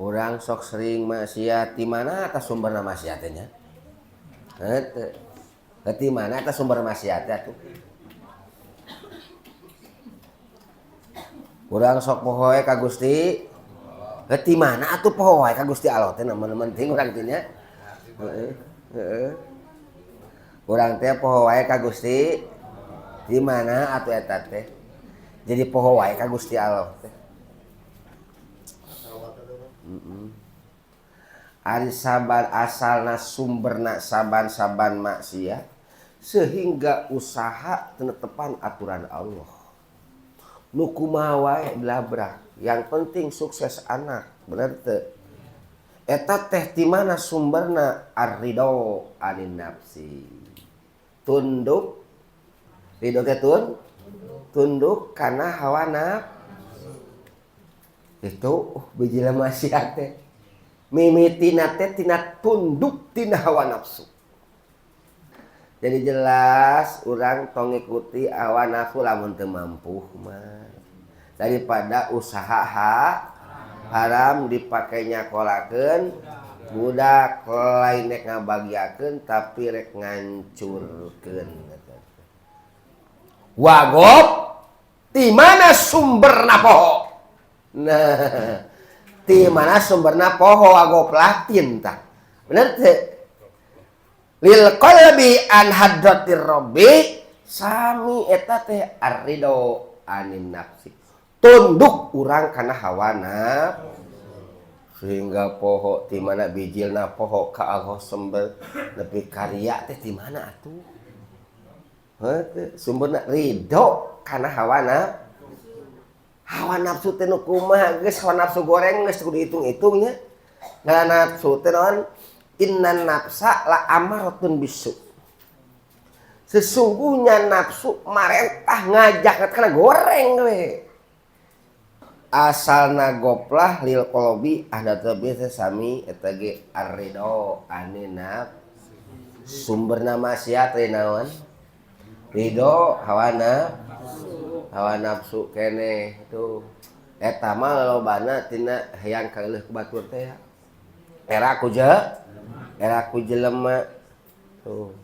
Urang sok sering maksiat di mana atas sumberna maksiat teh nya? Heuh. Di mana atas sumber maksiat atuh? Urang sok poho we ka Gusti. Heuh di mana atuh poho wae ka Gusti Allah teh namun penting urang teh nya. Heeh. Heeh. Urang teh poho wae ka Gusti. Di mana atuh eta teh? Jadi poho wae ka Gusti Allah teh. Ari saban asalna sumberna saban-saban maksiat sehingga usaha tenetepan aturan Allah. Nu kumaha wae dilabrak, yang penting sukses anak, bener teu? Eta teh di mana sumberna? Ar-ridho anin nafsi. Tunduk, ridho teh tunduk kana hawa nafsu. Itu biji maksiat teh. Mimitina teh tina tunduk tina hawa nafsu. Jadi jelas urang tong ngikuti hawa nafsu lamun teu mampu mah. Daripada usaha haram dipake nyakolakeun budak lain rek ngabagiakeun tapi rek ngancurkeun. Wagop di mana sumberna poho? Nah, di mana sumberna poho wagop latin tah. Bener teu? Lil qalbi an hadratir rabbi sami eta teh ar-ridho anin nafsi. Tunduk urang kana hawa nafsu sehingga poho di mana bijilna poho ka Allah sumber nepi karya teh di mana atuh? Heuh, sumberna ridho kana hawa nafsu. Hawa nafsu teh nu kumaha geus hawa nafsu goreng geus kudu dihitung-hitungnya. Nah nafsu teh naon? Innan nafsa la amaratun bisu. Sesungguhnya nafsu marentah ngajak kana goreng we. Asalna goplah lil qolobi ahda teh sami eta ge ar-ridho anin nafsu. Sumberna maksiat teh naon? Ridho hawa nafsu. Hawa nafsu keneh tuh. Eta mah lolobana tina hayang kaeuleuh ku batur teh. Era ku era ku jelema tuh.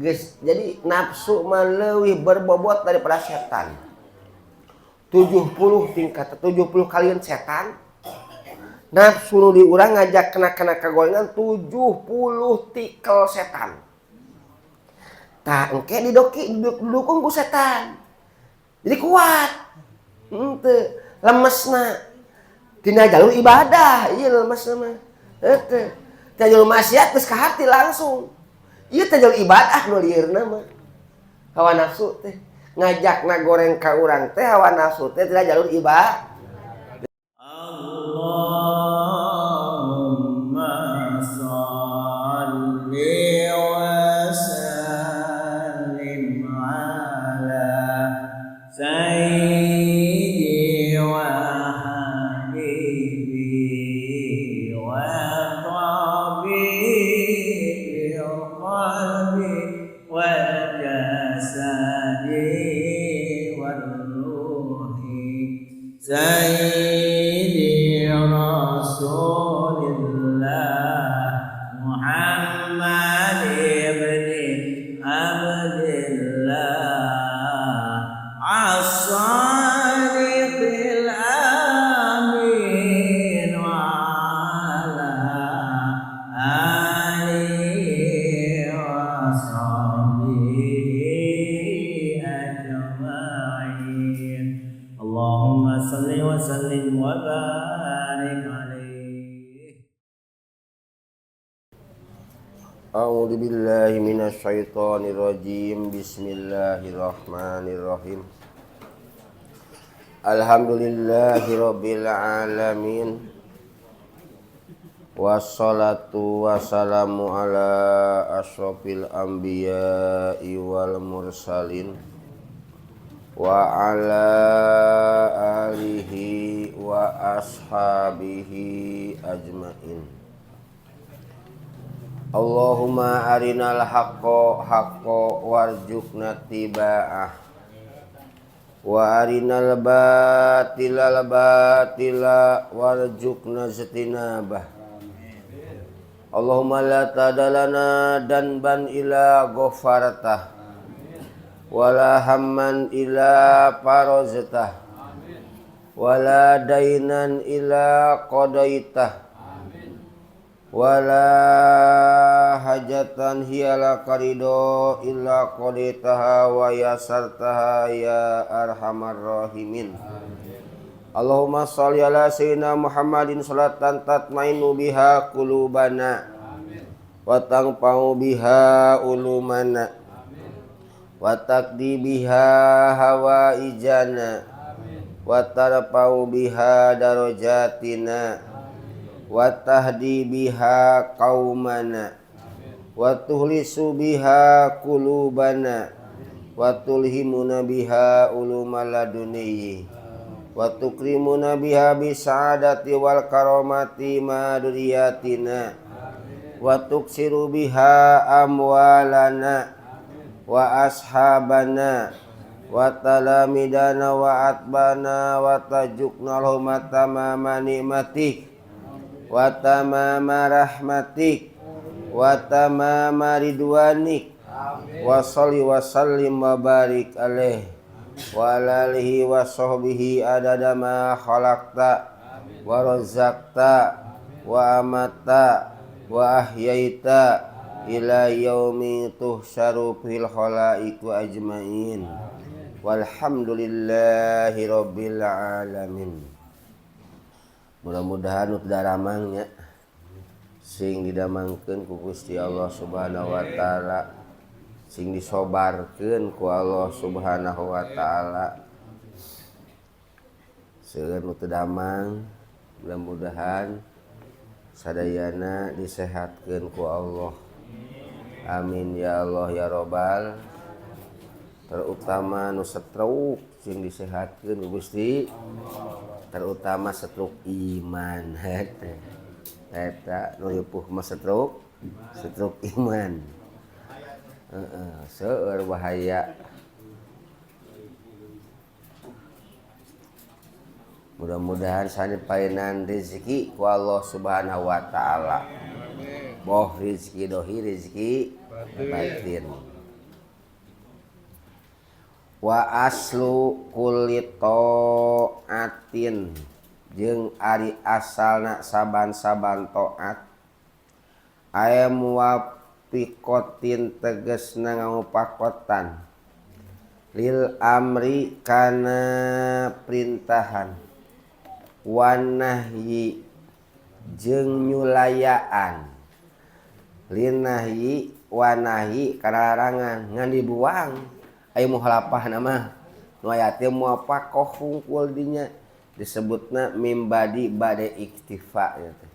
Geus jadi nafsu mah leuwih berbobot daripada setan. 70 tingkat, 70 kalian setan. Nafsu nu di urang ngajak kena-kena kagorengan 70 tikel setan. Tah engke didoki didukung ku setan. Jadi kuat. Henteu lemesna. Tina jalur ibadah ieu lemesna mah. Henteu. Tina jalur maksiat geus ka hati langsung. Ieu teh jalur ibadah nu lieurna mah. Hawa nafsu teh ngajakna goreng ka urang teh hawa nafsu teh tina jalur ibadah. Allahumma shalli wa sallim ala sayyidi wa habibi wa tabibi qalbi wal jasadi wal ruhi sayyidi rasulillah Muhammad ibn Abdillah as-sadiqil amin wa ala alihi wa sahbihi ajma'in. Allahumma salli wa sallim wa barik alaihi. A'udzu billahi minasyaitonir rajim. Bismillahirrahmanirrahim. Alhamdulillahi rabbil alamin. Wassalatu wassalamu ala asyrafil anbiya'i wal mursalin wa ala alihi wa ashabihi ajmain. Allahumma arinal haqqa haqqa warzuqna tiba'ah Wa arinal batila batila warzuqna ijtinabah. Allahumma la tadalana danban ila ghafartah wala hamman ila faraztah wala dainan ila qadaitah wala hajatan hiya laka ridho illa qadaitaha wa yasartaha ya arhamar rahimin. Allahumma sholli ala sayyidina Muhammadin salatan tatmainu biha qulubana wa tanfa'u biha ulumana wa taqdi biha hawaijana wa tarfa'u biha darajatina wa tahdi biha qaumana wa tuhlisu biha qulubana wa tulhimuna biha ulumal ladunni wa tukrimuna biha bisa'adati wal karamati ma duriyatina wa tuksiru biha amwalana wa ashabana wa talamidana wa atbana wa tajukna lahum tamama ni'matik wa tamama rahmatik wa tamama ridwanik wa sholli wa sallim wa barik alaih wa ala alihi wa sahbihi adada ma khalaqta wa razaqta wa amatta wa ahyaita ila yaumi tuhsyaru fil khalaiqu ajmain. Walhamdulillahi rabbil alamin. Mudah-mudahan nu teu daramang nya sing didamangkeun ku Gusti Allah Subhanahu wa taala, sing disobarkeun ku Allah Subhanahu wa taala. Seueur nu teu damang, mudah-mudahan sadayana disehatkeun ku Allah. Amin ya Allah ya Robbal. Terutama nu stroke sing disehatkeun ku Gusti, terutama stroke iman. Eta nu ripuh mah stroke, stroke iman. Seueur bahaya. Mudah-mudahan sanipainan rezeki ku Allah Subhanahu wa taala. Boh rezeki dohi rezeki batin. Wa aslu kulli ta'atin jeung ari asalna saban-saban taat aya muwafiqatin tegesna ngamupakotan lil amri kana perintahan wan nahyi jeung nyulayaan linahyi wanahyi kana larangan ngan dibuang aya muhalafah nama nu aya teh muwafaqah hungkul dinya disebutna mimbadi bade iktifa teh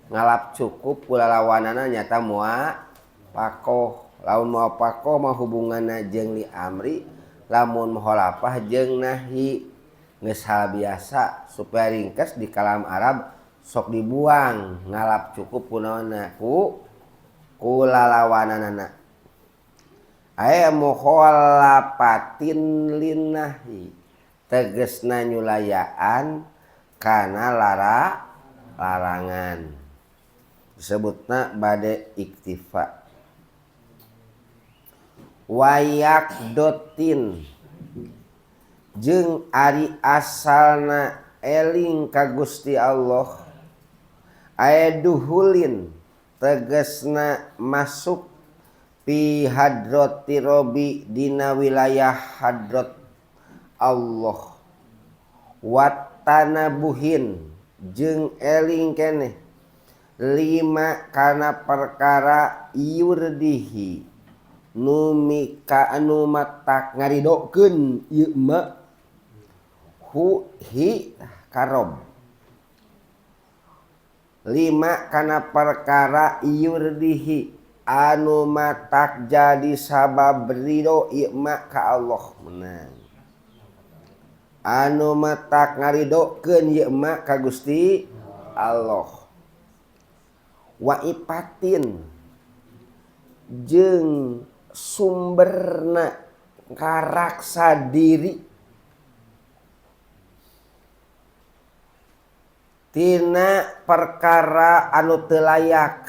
ngalap cukup kulalawanana nyata muwafaqah. Lamun muwafaqah mah hubunganna jeung li amri, lamun muhalafah jeung nahyi. Geus hal biasa supaya ringkes di kalam Arab sok dibuang ngalap cukup kunaonna ku kulalawanana. Aya mukhalafatin linnahi tegesna nyulayaan kana larangan disebutna bade iktifa. Wayak dotin jeung ari asalna eling ka Gusti Allah aya duhulin tegesna masuk pi hadrati Robi dina wilayah hadrat Allah watanabuhin jeung eling keneh lima kana perkara yurdihi nu mika anu matak ngaridokeun ieu ma hu hi karob lima kana perkara yurdihi anu matak jadi sabab ridho ieu ma ka Allah menang anu matak ngaridokeun ieu ma ka Gusti Allah wa ipatin jeung sumberna karaksa diri Tina perkara anu teu layak.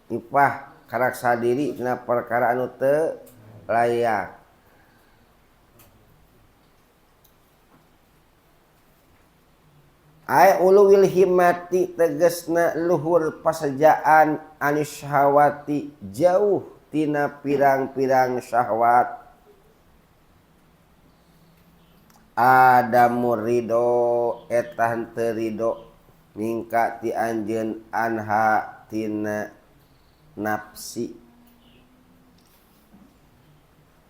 Ipah karaksa diri tina perkara anu teu layak. Ai uluwil himmati tegasna luhur pasejaan anis syahwati jauh tina pirang-pirang syahwat. Adamu ridho eta henteu ridho mingka ti anjeun anha tina nafsi.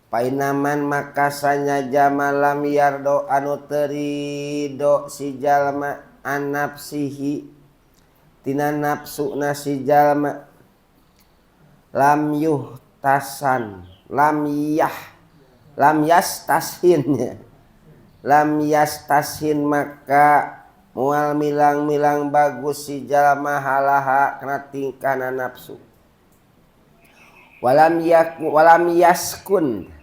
Painaman maka sanyaja malam yardo anu teu ridho si jalma an nafsihi tina nafsuna si jalma lam yuhtasan lam yah lam yastashin lam yastasin maka mual milang-milang bagus si jalma halaha kana tingkahna nafsu. Walam yak walam yaskun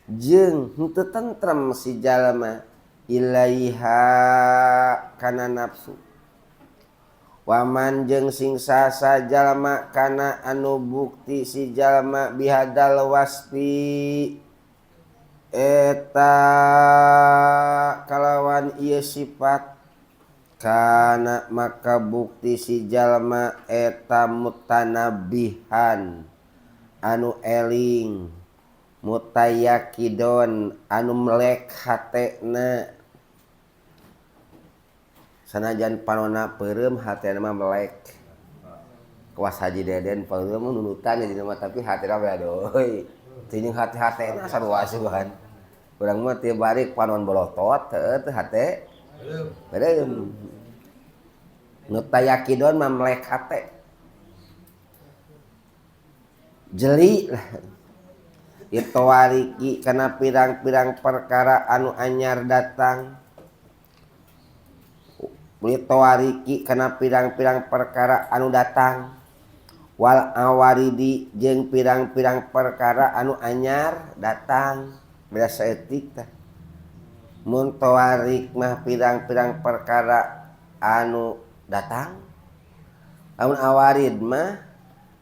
jeung henteu tentrem si jalma ilaiha kana nafsu. Waman jeung sing sasa jalma kana anu bukti si jalma bihadal wasfi eta kalawan ieu sifat kana maka bukti si jalma eta mutanabihan anu eling mutayakidon anu melek hatena sanajan panona peureum hatena mah melek kawas Haji Deden peureum nunutan jadi mah tapi hatena we aduh teuing hate-hatena sarua asuhan. Urang mah tieu balik panon bolotot heueuh teu hate beureum. Nu tayakidon mah melek hate. Jeli lah. Ditawariki kana pirang-pirang perkara anu anyar datang. Ditawariki kana pirang-pirang perkara anu datang. Wal awaridi jeung pirang-pirang perkara anu anyar datang. Beda saeutik tah. Mun tawarik mah pirang-pirang perkara anu datang. Lamun awarid mah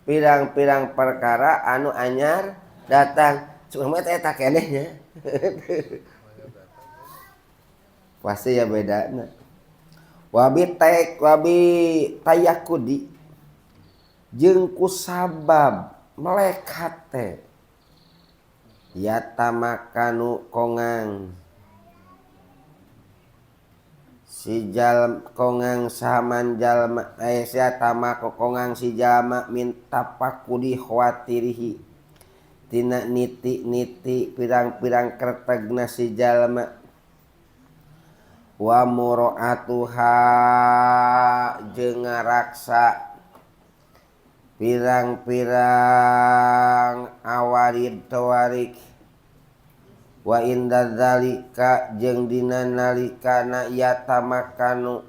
pirang-pirang perkara anu anyar datang. Cuma mah eta keneh nya. Pasti ya bedana. Wabi taek wabi tayakudi jeung ku sabab melek hate yatamakanu kongang si jalma kongang saman jalma yatamaku kongang si jalma min tapakudi khawatirihi tina niti-niti pirang-pirang kertegna si jalma wa muraatuha jeung ngaraksa pirang-pirang awarid tawarik wa inda dzalika jeung dina nalikana yatamakanu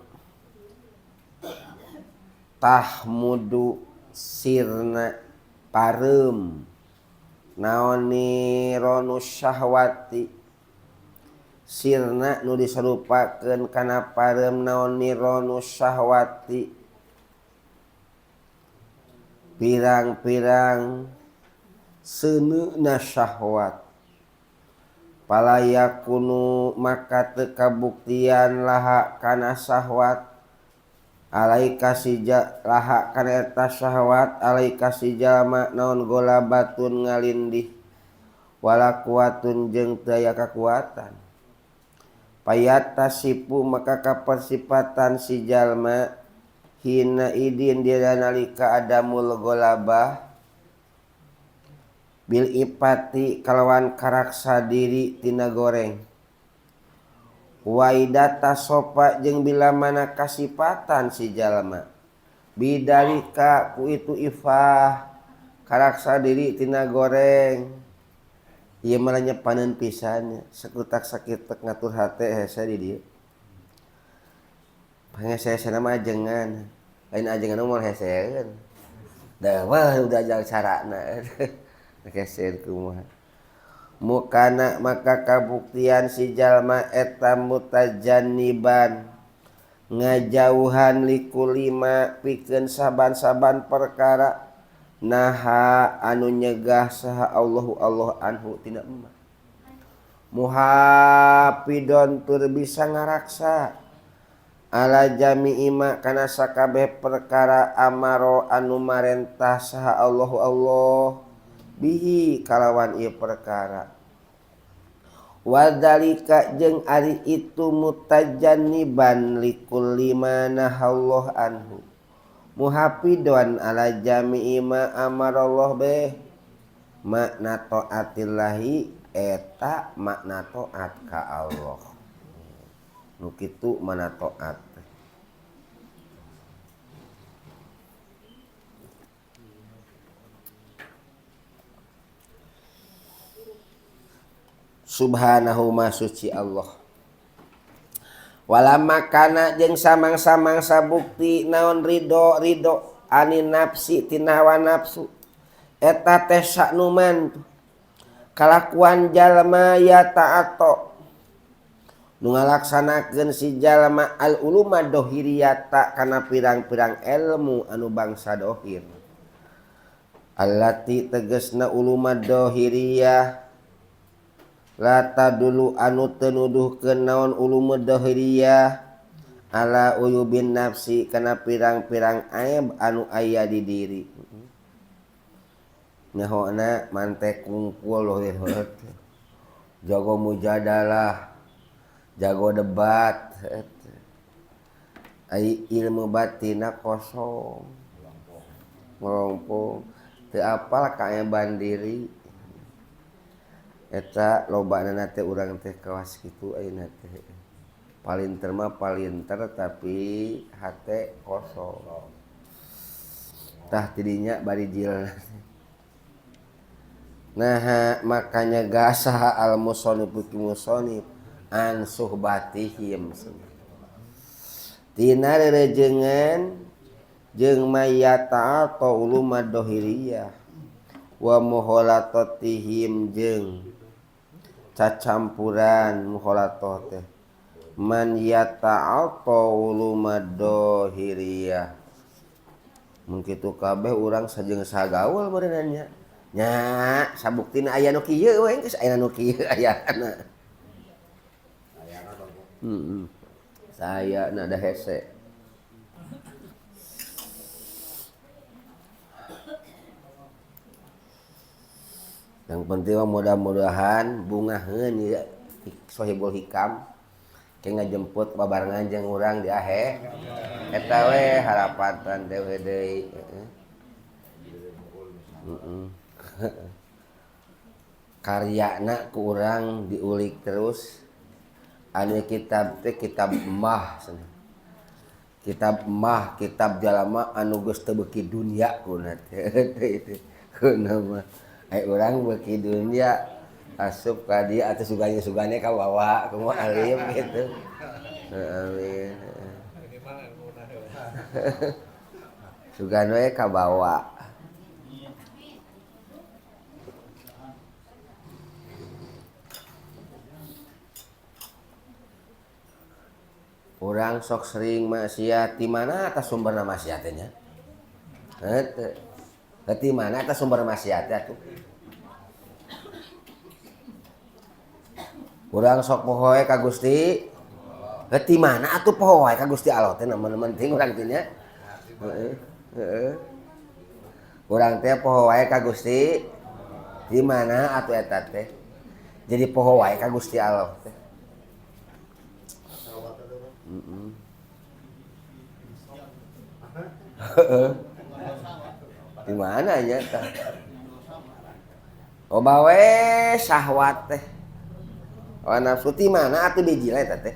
tahmudu sirna pareum naon nironu syahwati sirna nu disarupakeun kana pareum naon nironu syahwati pirang-pirang seuneuna syahwat palayakunu maka teu kabuktian laha kana syahwat alaika sija laha kana eta syahwat alaika si jalma naon golabatun ngalindih wala kuatun jeung teu aya kakuatan payata sipu maka kapersipatan si jalma hina idin dina nalika adamul golabah bil ipati kalawan karaksa diri tina goreng waidata sopa jeung bila mana kasipatan si jalma bidalika ku itu ifah karaksa diri tina goreng ieu mah nyepaneun pisan sakutak sakitek ngatur hate hese di dieu pangese-hesena mah ajengan lain ajengan mah heseeun da wah udah ajar carana heseeun kumaha mukana maka kabuktian si jalma eta mutajanniban Ngajauhan likulima pikeun saban-saban perkara naha anu nyegah saha Allahu Allah anhu tina emma. Muhafidon tur bisa ngaraksa ala jami'i ma kana sakabeh perkara amaro anu marentah saha Allahu Allah bihi kalawan ieu perkara. Wadalika jeung ari itu mutajanniban likulli ma nahallahu anhu muhafidon ala jami'i ma amarallah beh makna taatillahi eta makna taat ka Allah nu kitu mana taat. Subhanahu ma suci Allah. Walama kana jeung samang-samang sabukti naon ridho ridho anin nafsi tina hawa nafsu eta teh saknuman kalakuan jalma ya ta'ato nu ngalaksanakeun si jalma al uluma dohiriyata kana pirang-pirang ilmu anu bangsa dohir allati tegasna uluma dohiriyah lata dulu anu teu nuduhkeun naon ulum dohiriyah ala uyubin nafsi kana pirang-pirang aib anu aya di diri. Nyahona mantek kungkul loh jago mujadalah, jago debat, ai ilmu batina kosong melompong teu apal kaeban diri. Eta lobana teh urang teh kawas kitu ayeuna teh. Palinter mah palinter tapi hate kosong. Tah tidinya bari jil. Nah, makanya gasaha al musannif musannif an suhbatihim. Tina rerejengan jeung mayata atau uluma dohiriyah wa muhalatatihim jeung cacampuran muhalatoh teh man yata'ata uluma dohiriyah. Mun kitu kabeh urang sajeng sagaul meureunna nya. Nya sabuktina aya nu kieu we geus aya nu kieu ayana. Heeh. Saya na da hese. Yang penting mah mudah-mudahan bungaheun ieu Sohibul Hikam ke ngajemput babarengan jeung urang di ahe. Eta we harapan teh we deui. Heeh. Karyana ku urang diulik terus. Anu kitab teh kitab mah cenah. Kitab mah kitab jalama anu geus teu beuki dunya kuna teh. Kuna mah ai urang beuki dunya asup ka dieu atuh sugane-sugane ka bawa kumaha alim gitu. Amin. Sugan we ka bawa. Urang sok sering maksiat di mana atas sumberna maksiat teh nya? Heuh. Di mana atas sumber maksiat atuh? Urang sok poho we ka Gusti. Di mana atuh poho wae ka Gusti Allah teh namun penting urang teh nya. Heeh. Heeh. Urang teh poho wae ka Gusti. Di mana atuh eta teh? Jadi poho wae ka Gusti Allah teh. Heeh. Di mana nya tah? Loba we syahwat teh. Hawa nafsu ti mana atuh bijila eta teh?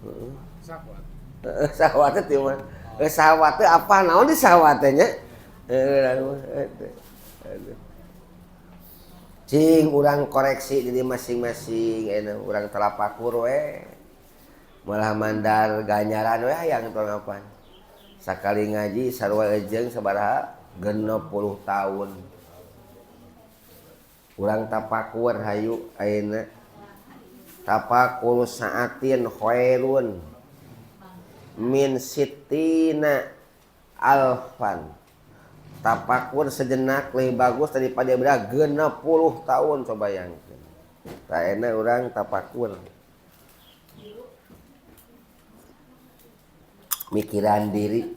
Heeh. Syahwat. Heeh, syahwat teh ti mana? Syahwat teh apa naon di syahwat teh nya? Heeh, aduh. Cing urang koreksi diri masing-masing ayeuna urang telapakur we. Malah mandar ganjaran we hayang tong apan. Sakali ngaji sarua jeung sabaraha 60 tahun. Urang tapakur hayu ayeuna. Tapakur saatin khairun Min sitina alfan. Tapakur sejenak lebih bagus daripada ibadah 60 tahun coba bayangkeun. Tah enak urang tapakur. Mikiran diri.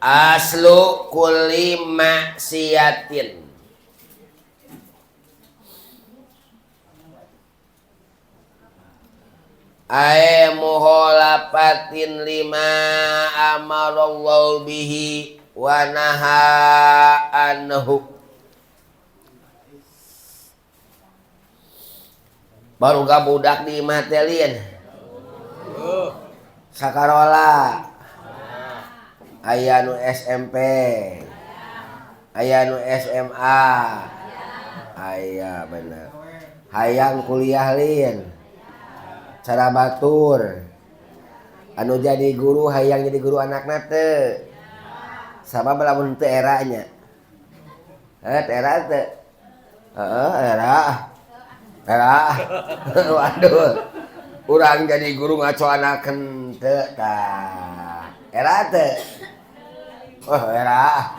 Aslu kulli maksiatin. Ae muholapatin lima amarallahu bihi wa naha anhu. Baru gak budak di matelin. Sakarola. Aya nu SMP. Aya nu SMA. Aya bener. Hayang kuliah lin. Cara batur. Anu jadi guru hayang jadi guru anakna teu. Sabab lamun teu era nya. Heuh era teu. Heeh era. Era. Waduh. Urang jadi guru ngaco anakeun teu tah. Era teu. Oh era.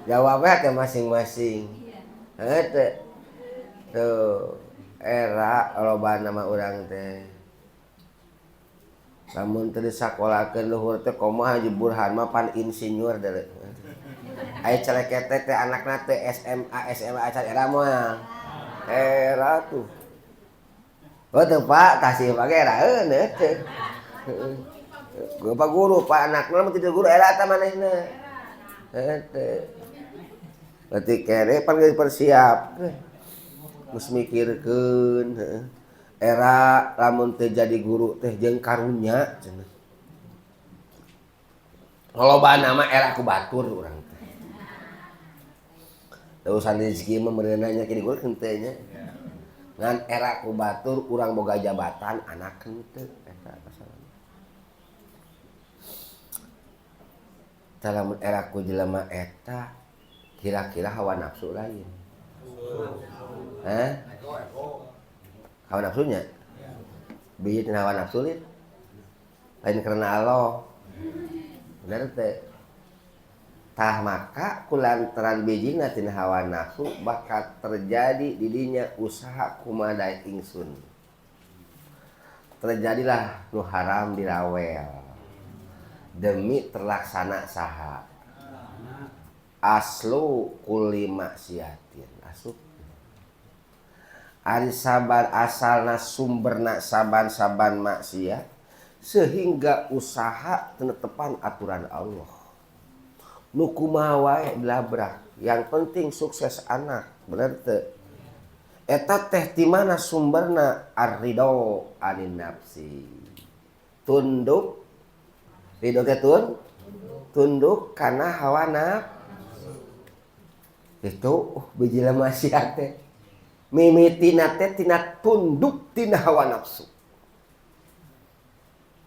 Jawabnya teh masing-masing. Heuh teu. Tuh. Era loba nama urang teh. Lamun teu disakolakeun luhur teh komo Haji Burhan mah pan insinyur deuleu. Aya celeketek teh anakna teh SMA SMA acan era moal. Era tuh. Oh teu Pak, kasih pake eraeun teh. Heeh. Bapak guru Pak anakna mah teu guru era eta manehna. Heuh teh. Berarti kere pan geus persiapkeun. Geus mikirkeun heuh. Era lamun teu jadi guru teh jeung karunya cenah. Lolobana mah era ku batur urang teh. Urusan rezeki mah meureunna nya jadi guru henteu nya. Ngan era ku batur urang boga jabatan anak henteu eta masalahna. Tah lamun era ku jelema eta kira-kira hawa nafsu lain. Hah? Hawa nafsunya? Biji tina hawa nafsu lin? Lain karena Allah. Bener teh. Tah maka kulantaran bijina tina hawa nafsu bakal terjadi didinya usaha kumaha ingsun. Terjadilah nu haram dirawel. Demi terlaksana saha. Aslu kulli maksiatin. Asup. Ari saban asalna sumberna saban-saban maksiat sehingga usaha tenetepan aturan Allah. Nu kumaha wae dilabrak, yang penting sukses anak, bener teu? Eta teh ti mana sumberna? Ar-ridho anin nafsi. Tunduk, ridho teh tunduk kana hawa nafsu. Itu biji maksiat teh. Mimitina teh tina tunduk tina hawa nafsu.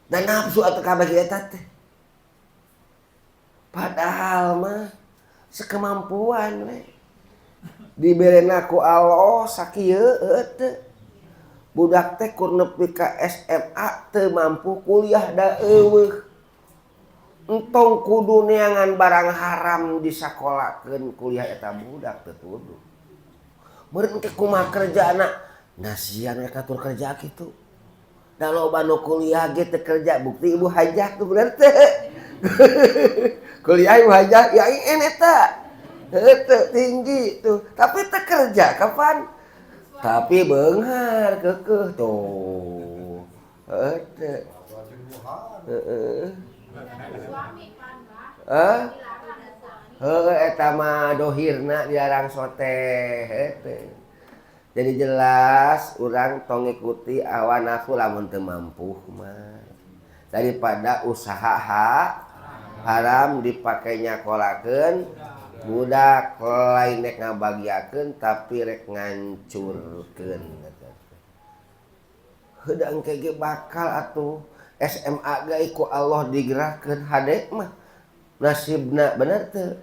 Dan nafsu atuh kabeh eta teh. Padahal mah sekemampuan we. Diberena ku Allah sakieu teh. Budak teh kur nepi ka SMA teu mampu kuliah da eueuh. Entong kudu neangan barang haram disakolakeun kuliah eta budak teu kudu. Meureun teh kumaha kerjana? Nasian we katur kerja kitu. Da loba nu kuliah ge teu kerja bukti ibu hajah tuh bener teh. Kuliah ibu hajah ya IN eta. Heuh tinggi tuh, tapi teu kerja kapan? Tapi beunghar keukeuh tuh. Heuh teu. Heeh. Hah? Heuh eta mah dohirna dilarang soteh heuh teh. Jadi jelas urang tong ngikuti hawa nafsu lamun teu mampu mah. Daripada usaha haram dipake nyakolakeun budak lain rek ngabagiakeun tapi rek ngancurkeun. Heuda engke ge bakal atuh SMA ge ku Allah digerakkeun hade mah. Nasibna bener teu?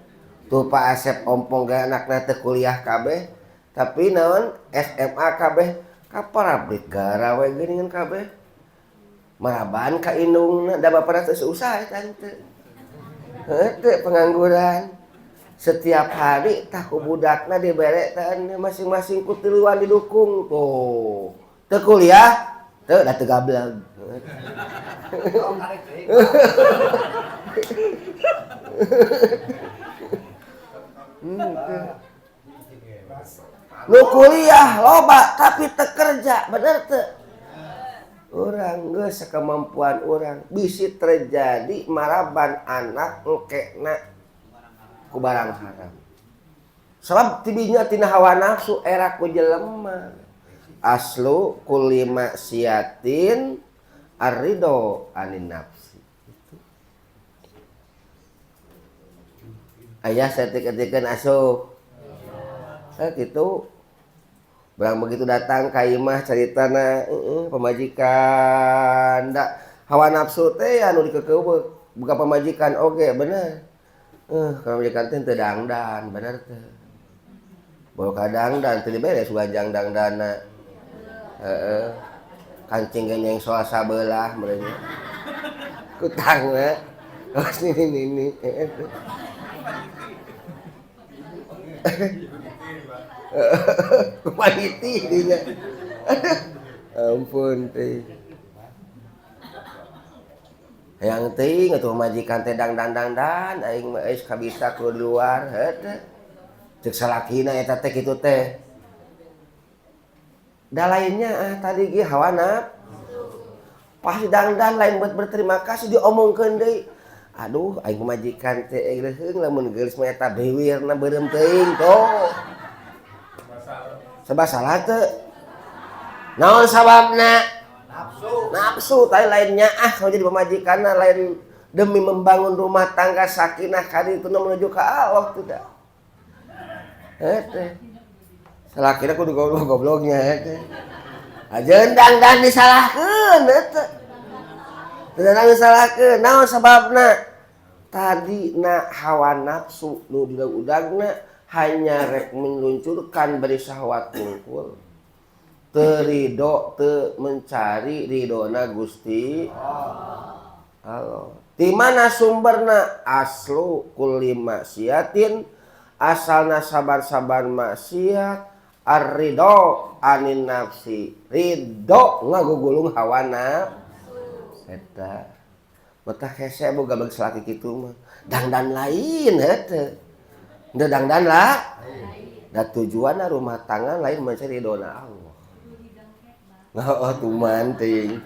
Tuh Pak Asep ompong ge anakna teu kuliah kabeh tapi naon SMA kabeh Ka pabrik garawe geuningan kabeh. Maraban ka indungna da bapana teu usaha eta teu. Heuh teu pengangguran. Setiap hari tah ku budakna dibere teh masing-masing ku tiluan didukung tuh. Teu kuliah teu da teu gableg. Nu kuliah loba tapi teu kerja, bener teu? Urang geus sakemampuan urang bisi terjadi maraban anak engkena ku barang haram. Sebab tibinya tina hawa nafsu era ku jelema. Aslu kulli maksiatin ar-ridho anin nafsi. Ayah saya tik-tikan asup. Gitu. Barang begitu datang ka imah caritana pamajikan da hawa nafsu teh anu dikeukeuweuk buka pamajikan oge bener. Pamajikan teh teu dangdan bener teh. Boga dangdan teu diberes wanjang dangdana. Heeh. Kancing ge nyeng soal sabelah meureun. Kutangna. Awas nini. Kumaniti dinya. Ampun teh. Hayang teuing atuh majikan teh dangdan-dangdan aing mah geus kabisa ku di luar heuh teh. Ceuk salakina eta teh kitu teh. Da lainnya tadi ge hawa nafsu. Pasti dangdan lain buat berterima kasih diomongkeun deui. Aduh aing pamajikan teh leuheung lamun geulis mah eta biwirna beureum teuing tuh. Sebab salah teu. Naon sababna? Nafsu. Nafsu tadi lainnya kalau jadi pamajikanna lain demi membangun rumah tangga sakinah kali itu menuju ke Allah tidak. Heuh. Salakina kudu goblok-gobloknya heuh. Ajeun dangdan disalahkeun heuh. Dangdan disalahkeun. Naon sababna? Tadi na hawa nafsu nu diudagna hanya rek meluncurkan beri syahwat mungkul. Teu ridho teu mencari ridhona Gusti Allah. Di mana sumberna? Aslu kulli maksiatin, asalna sabar-sabar maksiat, ar-ridho anin nafsi. Ridho ngagugulung hawa nafsu. Eta. Betah hese boga bagi salaki kitu mah. Dangdan lain heuh. Teu dangdan lah. Da tujuanna rumah tangga lain mencari ridhona Allah. Oh, tuman ting.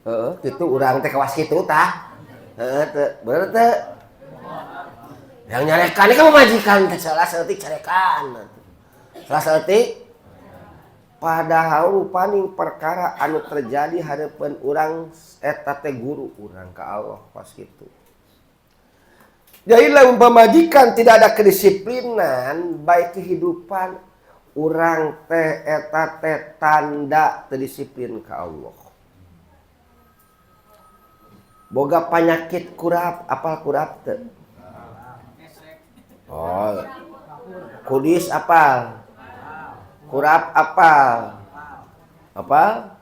Heeh, kitu urang teh kawas kitu tah. Heeh teu, bener teu? Yang nyarekan ieu pamajikan teh salah saeutik carekan. Salah saeutik. Padahal rupaning perkara anu terjadi hareupeun urang eta teh guru urang ka Allah pas kitu. Jadi lamun pamajikan tidak ada kedisiplinan baik kehidupan urang teh eta teh tanda teu disiplin ka Allah. Boga panyakit kurap, apal kurap teu? Oh. Kudis apal? Kurap apal? Apal?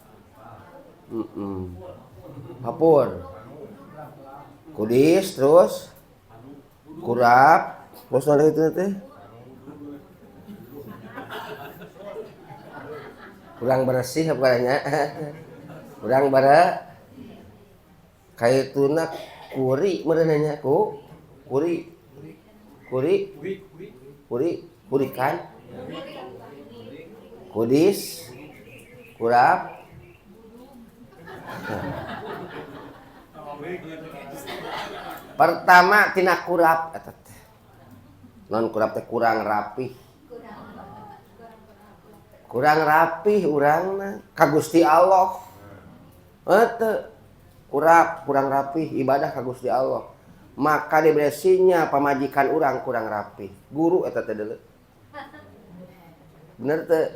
Hapur. Kudis terus kurap, terus ada itu teh. Kurang bersih apa nya? Kurang bara kaituna kuri meureun nya ku kuri kuri kuri kurikan kudis kurap. Pertama tina kurap eta teh. Non kurap teh kurang rapih. Kurang rapih urangna ka Gusti Allah. Heuh kurap kurang rapih ibadah ka Gusti Allah. Maka diberesinya pamajikan urang kurang rapih. Guru eta teh deuleu. Bener teu?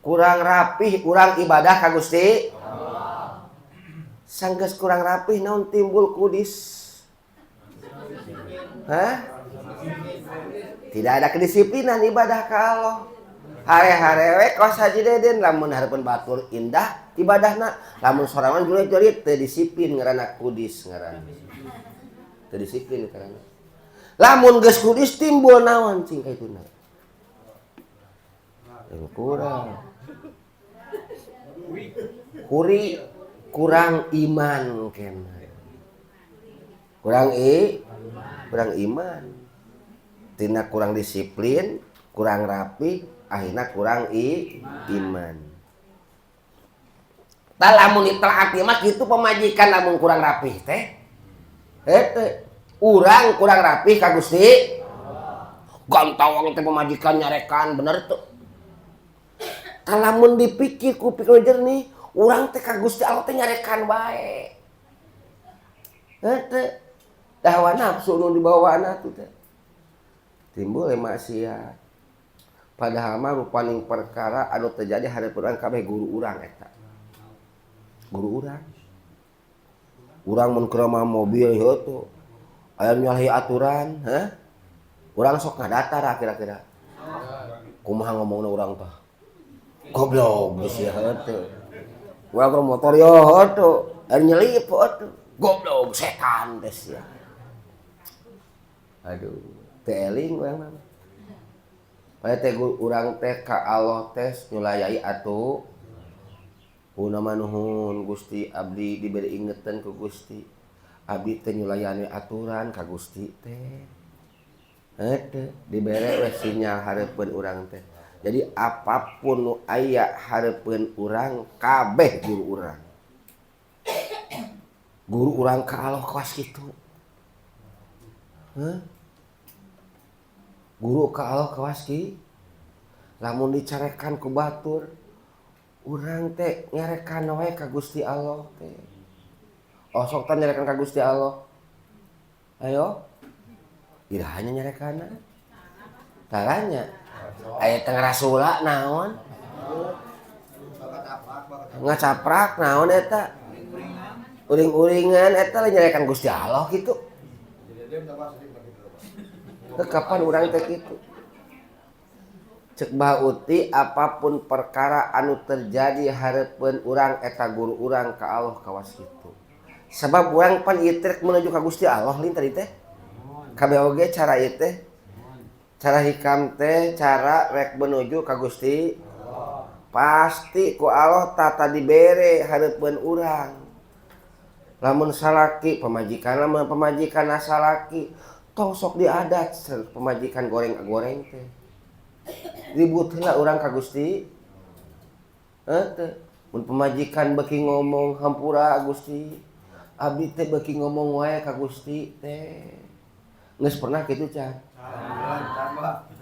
Kurang rapih urang ibadah ka Gusti Allah. Sanggeus kurang rapih naon timbul kudis. Hah? Tidak ada kedisiplinan ibadah ka Allah. Hare-hare we kos Haji Deden lamun hareupeun batur indah ibadahna, lamun sorangan jurit-jurit teu disiplin ngaranna kudis ngaranna. Teu disiplin ngaranna. Lamun geus kudis timbul naon cing kaituna? Kurang. Kuri kurang iman kena. Kurang kurang iman. Tina kurang disiplin, kurang rapi, akhirnya kurang iman. Tah lamun ditaati mah kitu pamajikan lamun kurang rapih teh. Hete urang kurang rapih ka Gusti. Gantawang teh pamajikan nyarekan bener tuh. Tah lamun dipikir ku pikir jernih, urang teh ka Gusti Allah teh nyarekan bae. Hete hawa nafsu nu dibawana tuh teh. Timbul maksiat. Padahal mah rupaning perkara anu terjadi hareupeun urang kabeh guru urang eta. Guru urang. Urang mun keur mobil heuh tuh. Aya nyalahi aturan, heh? Urang sok ngadatar kira-kira. Kumaha ngomongna urang tah? Goblok geus ya heuh teu. Urang keur motor yo heuh teu. Aya nyelip heuh teu. Goblok setan teh sia. Aduh, teu eling urang mah. Pada teh urang teh ka Allah teh nyulayai atuh. Kuna nuhun Gusti abdi diberi ingetan ku Gusti. Abdi teh nyulayani aturan ka Gusti teh. Heuh dibere we sinyal hareupeun urang teh. Jadi apapun nu aya hareupeun urang kabeh guru urang. Guru urang ka Allah kawas kitu. Heuh? Guru ka Allah kawas ki. Lamun dicarekan ku batur urang teh nyarekan we ka Gusti Allah teh. Osok teh nyarekan ka Gusti Allah. Ayo. Iraha nyarekanna. Taranya. Aya teh ngarasula naon? Ngacaprak naon eta? Uring-uringan eta lain nyarekan Gusti Allah kitu. Teu kapan urang teh kitu? Cek Bah Uti apapun perkara anu terjadi hareupeun urang eta guru urang ka Allah kawas kitu. Sebab urang pan ieu teh menuju ka Gusti Allah lain tadi teh. Kabeh oge cara ieu teh. Cara hikam teh cara rek menuju ka Gusti pasti ku Allah tata dibere hareupeun urang. Lamun salaki pamajikan lamun pamajikan salaki tong sok diadat pamajikan goreng-goreng teh. Ribut heula urang ka Gusti. Heuh teh. Mun pamajikan beuki ngomong hampura Gusti. Abdi teh beuki ngomong wae ka Gusti teh. Geus pernah kitu can?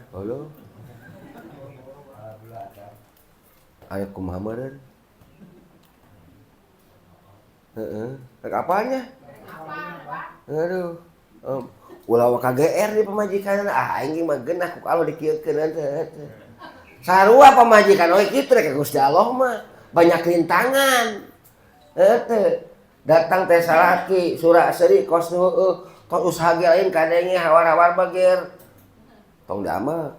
Halo. Aya kumaha meureun? Heeh. Rek apanya? Aduh. Ulah wa KGR di pamajikan ah aing mah geunah ku Allah dikieukeun teh. Sarua pamajikan oge kitu rek ka Gusti Allah mah banyak rintangan. Heuh teh. Datang teh salaki sura seuri kos nu heueuh tong usaha ge lain kadenge hawar-hawar bager. Tong damel.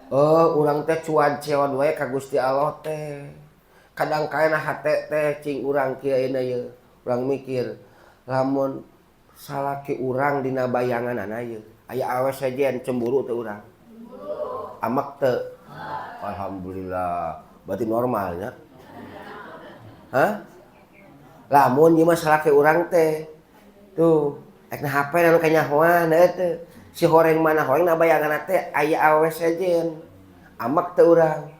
Oh, urang teh cuan-ceon wae ka Gusti Allah teh. Kadang kaena hate teh cing urang kieu ayeuna ieu. Urang mikir lamun salaki urang dina bayanganana ieu. Aya awe sejen cemburu teu urang? Amek teu? Alhamdulillah. Berarti normalnya. Hah? Lamun ieu mah salaki urang teh. Tuh, rek na HP anu kanyahoan teh. Si horeng mana horeng na bayanganna teh aya awe sejen. Amek teu urang?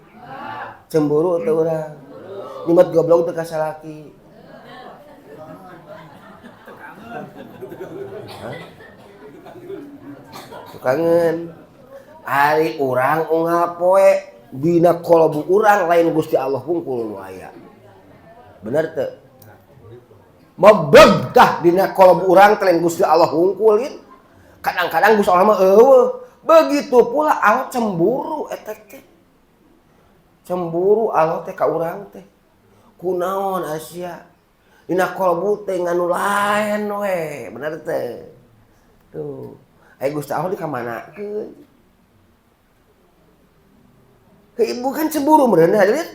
Cemburu teu urang? Nyemet goblok teu ka salaki? Hah? Kangen. Ari urang unggal poe dina kolobu urang lain Gusti Allah hungkul nu aya. Bener teu? Mebeg tah dina kolobu urang teh lain Gusti Allah hungkulin. Kadang-kadang Gusti Allah mah eueuh. Begitu pula Allah cemburu eta teh. Cemburu Allah teh ka urang teh. Kunaon Asia? Dina kolbu teh nganu lain we, bener teh. Tuh, aya Gusti Allah dikamanakeun? Ke ibu kan cemburu meureun hadirin.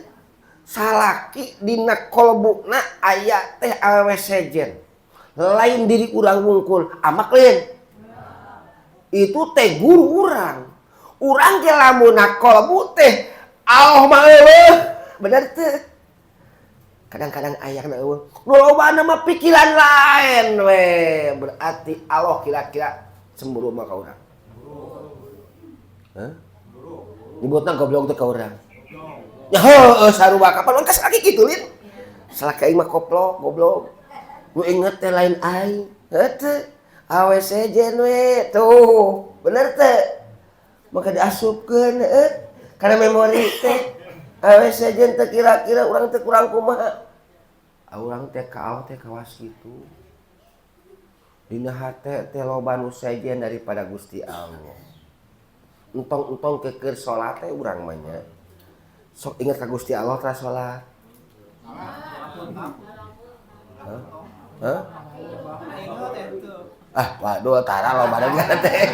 Salaki dina kolbuna aya teh awewe sejen. Lain diri urang wungkul, amak lain. Itu teh guru urang. Urang ge lamun kolbu teh Allah mah eueuh, bener teh. Kadang-kadang aya na eueuh. Nu lobana mah pikiran lain we. Berarti Allah kira-kira cemburu mah ka urang. Hah? Nyebutna goblok teh ka urang. Ya heueuh sarua kapan engkas lagi kitu lin. Salaki aing mah koplok goblok. Nu inget teh lain aing. Heuh teh. Awe sejen we tuh. Bener teh. Maka diasupkeun heueuh kana memori teh. Awe sejen teh kira-kira urang teh kurang kumaha. Urang teh ka Allah teh kawas kitu. Dina hate teh loba nu sejen daripada Gusti Allah. Entong-entong keukeur salat teh urang mah nya. Sok inget ka Gusti Allah tara salat. Hah? Hah? Ah, waduh tara loba teh.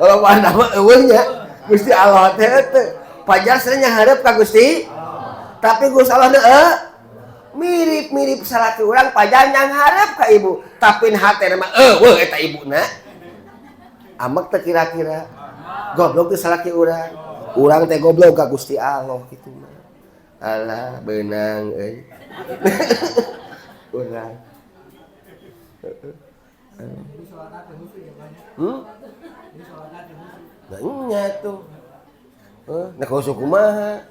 Loba mah eueuh nya. Gusti Allah teh teh. Pajar cenah nyahareup ka Gusti. Tapi Gusti Allah teh mirip-mirip salaki urang pajar nyanghareup ka ibu. Tapi hatena mah eueuh eta ibuna. Amek teh kira-kira goblok teh salaki urang. Urang teh goblok ka Gusti Allah kitu mah. Alah beunang euy. Urang. Nah nya tuh. Heuh, nah khusyuk kumaha?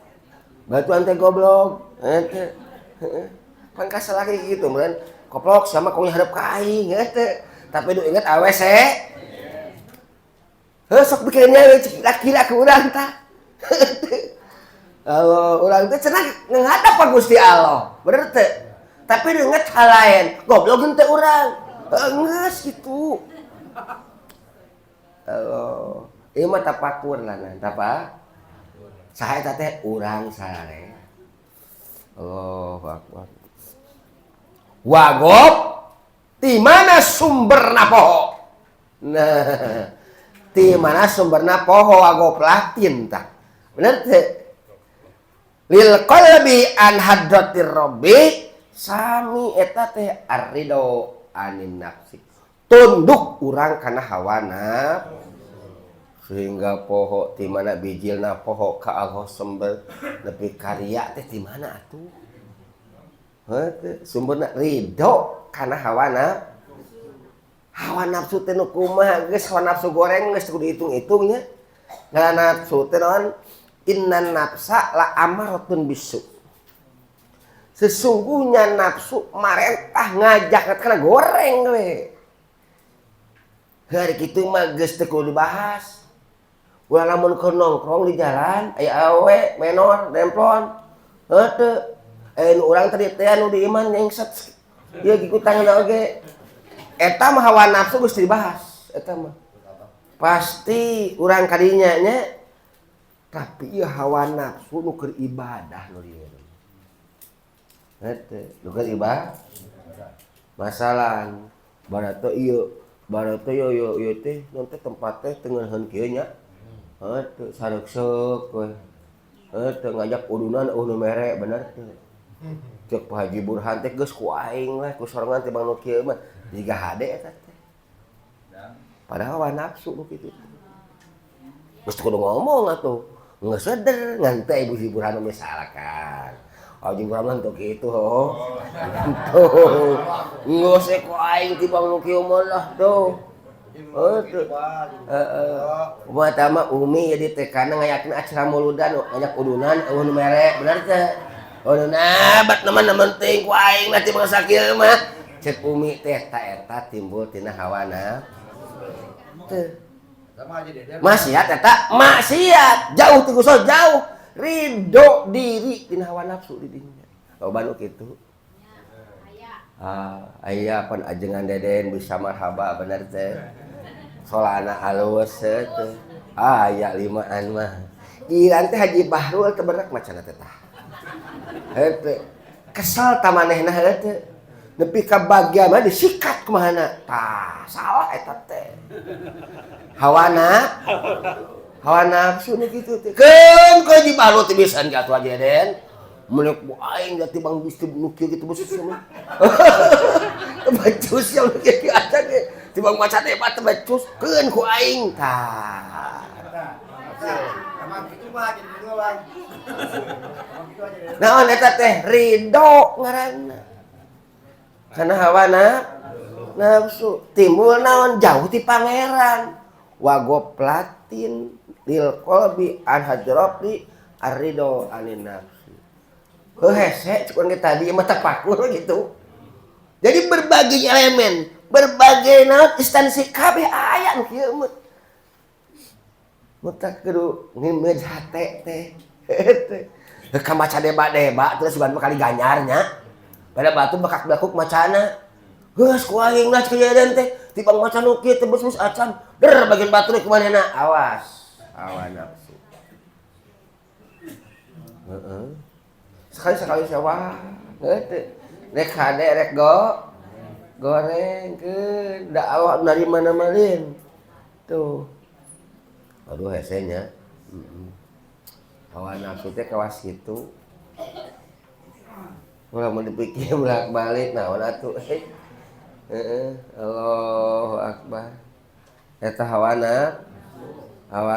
Batuan teh goblok. Eta. Heeh. Pan ka salaki kitu meureun koplok sama kong hareup ka aing eta. Tapi nu inget awe se. Heuh sok pikirnya kira-kira ke urang tah. Allah, urang teh cenah ngadap ka Gusti Allah. Bener teh? Tapi nu inget hal lain, goblok henteu urang. Geus kitu. Allah. Ieu mah tapakur lah nah, tapa? Saha eta teh urang sarare. Allahu akbar. Wagop di mana sumberna poho? Nah, di mana sumberna poho wagop latin tah. Bener teh? Lil qalbi an hadratir rabbi sami eta teh arridho anin nafsi. Tunduk urang kana hawa nafsu. Sehingga poho di mana bijilna poho ka Allah sumber nepi karya teh di mana atuh? Heuh sumberna ridho kana hawa nafsu. Hawa nafsu teh nu kumaha geus hawa nafsu goreng geus kudu dihitung-hitung nya. Nah nafsu teh naon? Innan nafsa la amaratun bisu. Sesungguhnya nafsu marentah ngajak kana goreng we. Hari kitu mah geus teu kudu dibahas. Ulah lamun keur nongkrong di jalan aya awewe menor demplon. Heuh teu. Aya nu urang tadi teh anu di iman nyengset. Ieu gikutan oge. Eta mah hawa nafsu geus dibahas eta mah. Pasti urang kadinya nya. Tapi ieu hawa nafsu nu keur ibadah nu ieu. Eta nu keur ibadah. Masalah barato ieu, barato ieu ieu ieu teh naon teh tempat teh teu ngeunaheun kieu nya. Heuh teu sareukseuk we. Heuh teu ngajak udunan eueuh nu mere bener teu. Ceuk Pak Haji Burhan teh geus ku aing lah ku sorangan teh bang nu kieu mah jiga hade eta teh. Padahal hawa nafsu nu kitu. Geus kudu ngomong atuh. Geus seder ngan teh Ibu Haji Burhan misalkan. Haji Burhan mah teu kitu heuh. Tuh. Geus ku aing ti bang nu kieu mah lah tuh. Heuh teu. Heeh. Kumaha tah mah Umi jadi teh kana ngayakeun acara muludan ngajak udunan eueuh nu mere bener teh. Oh nah, bat nemen-nemen teuing ku aing lah ti bangsa kieu mah. Ceuk Umi teh ta eta timbul tina hawa nafsu. Teu. Maksiat eta maksiat jauh ti Gusti jauh ridho diri tina hawa nafsu di dinya. Loba nu kitu. Ah, aya pan ajengan Deden bisa marhaba bener teh. Solana alus teh. Ah, aya limaan mah. Iran teh Haji Bahrul teh berak macana teh tah. Heuh. Kesel ta manehna heuh teu. Nepi ka bagian mana disikat kumahana. Tah, salah eta teh. Hawa nafsu nu kitu teh. Keun kowe dibalut teh bisa atuh aja Den. Menek bu aing da tibang gusti nu kieu kitu beusus mah. Becus yang nu kieu aja ge. Tibang maca debat teh becus keun ku aing. Tah. Emang gitu mah jadi dulu, Bang. Emang gitu aja. Naon eta teh ridho ngaranna. Karena hawa nafsu timbul naon jauh ti pangeran. Wa goflatin lil qalbi an hadrati ar-ridho anin nafsi. Heuh hese cek urang tadi mah tapakur gitu. Jadi berbagai elemen, berbagai naon instansi kabeh aya nu kieu mah. Mutak kudu ngimeud hate teh. Teh ka maca deba-deba terus sugan kali ganyarnya. Pada batu bakak bakuk macana. Geus ku aing lah kejadian teh tibang maca nu kieu teh beus acan. Der bagian batu ku manehna. Awas. Hawa nafsu. Heeh. Sekali-sekali sawah. Heuh teu. Rek hade rek gorengkeun da Allah dari mana malin. Tuh. Aduh hese nya. Heeh. Hawa nafsu teh kawas kitu. Ulah mun dipikir bolak-balik naon atuh euy. Heeh, Allahu akbar. Eta hawa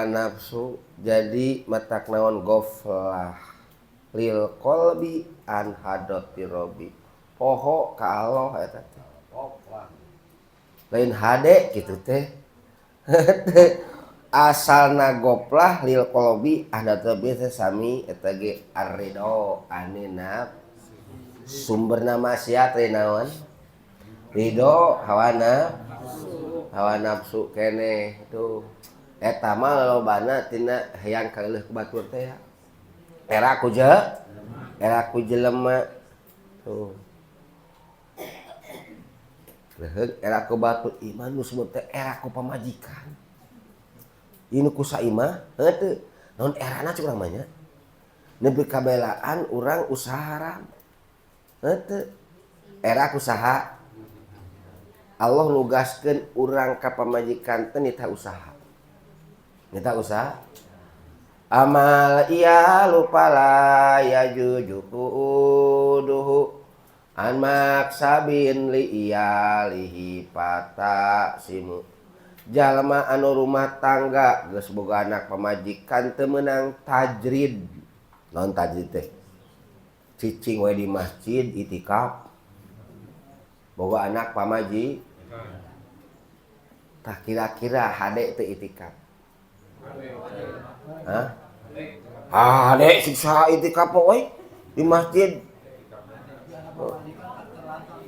nafsu jadi matak naon goflah lil qalbi an hadrati rabbi. Poho ka Allah eta teh. Lain hade kitu teh. Asalna goflah lil qalbi an hadrati teh sami eta ge ar-ridho anin sumberna maksiat teh naon? Ridho hawa nafsu keneh tuh. Eta mah lolobana tina hayang kaeuleuh ku batur teh ya. Era ku jelema tuh. Leuheung era ku batur iman nu sebut teh era ku pamajikan. Ieu nu ku saimah heuh teu. Naon erana cek urang mah nya. Nepi kabelaan urang usaha haram. Heuh teu. Era ku saha? Allah nugaskeun urang ka pamajikan teh nitah usaha. Nitah usaha. Amal iya lupala ya jujukuduhu an maksabin li iyalihi pata simu. Jalma anu rumah tangga geus boga anak pamajikan teu meunang tajrid. Naon tajrid teh? Cicing we di masjid itikaf. Boga anak pamaji. Tah kira-kira hade teu itikaf? Hah? Hade siksa itikaf we di masjid.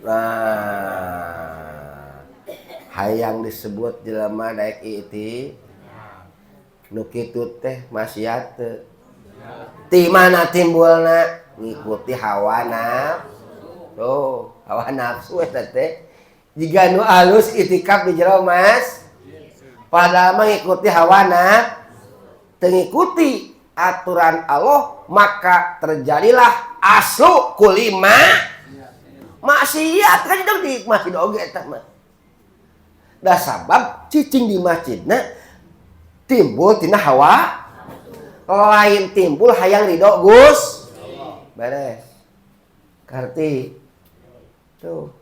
Nah, hayang disebut jelema daek iti nu kitu teh maksiat teu. Ti mana timbulna? Ngikuti hawa nafsu. Tuh, hawa nafsu eta teh. Jiga nu alus itikaf di jero mas. Padahal mah ngikuti hawa nafsu. Teu ngikuti aturan Allah, maka terjadilah aslu kulima maksiat kan dong di masjid oge eta mah. Da sabab cicing di masjidna timbul tina hawa lain timbul hayang ridho Gus. Beres. Karti. Tuh.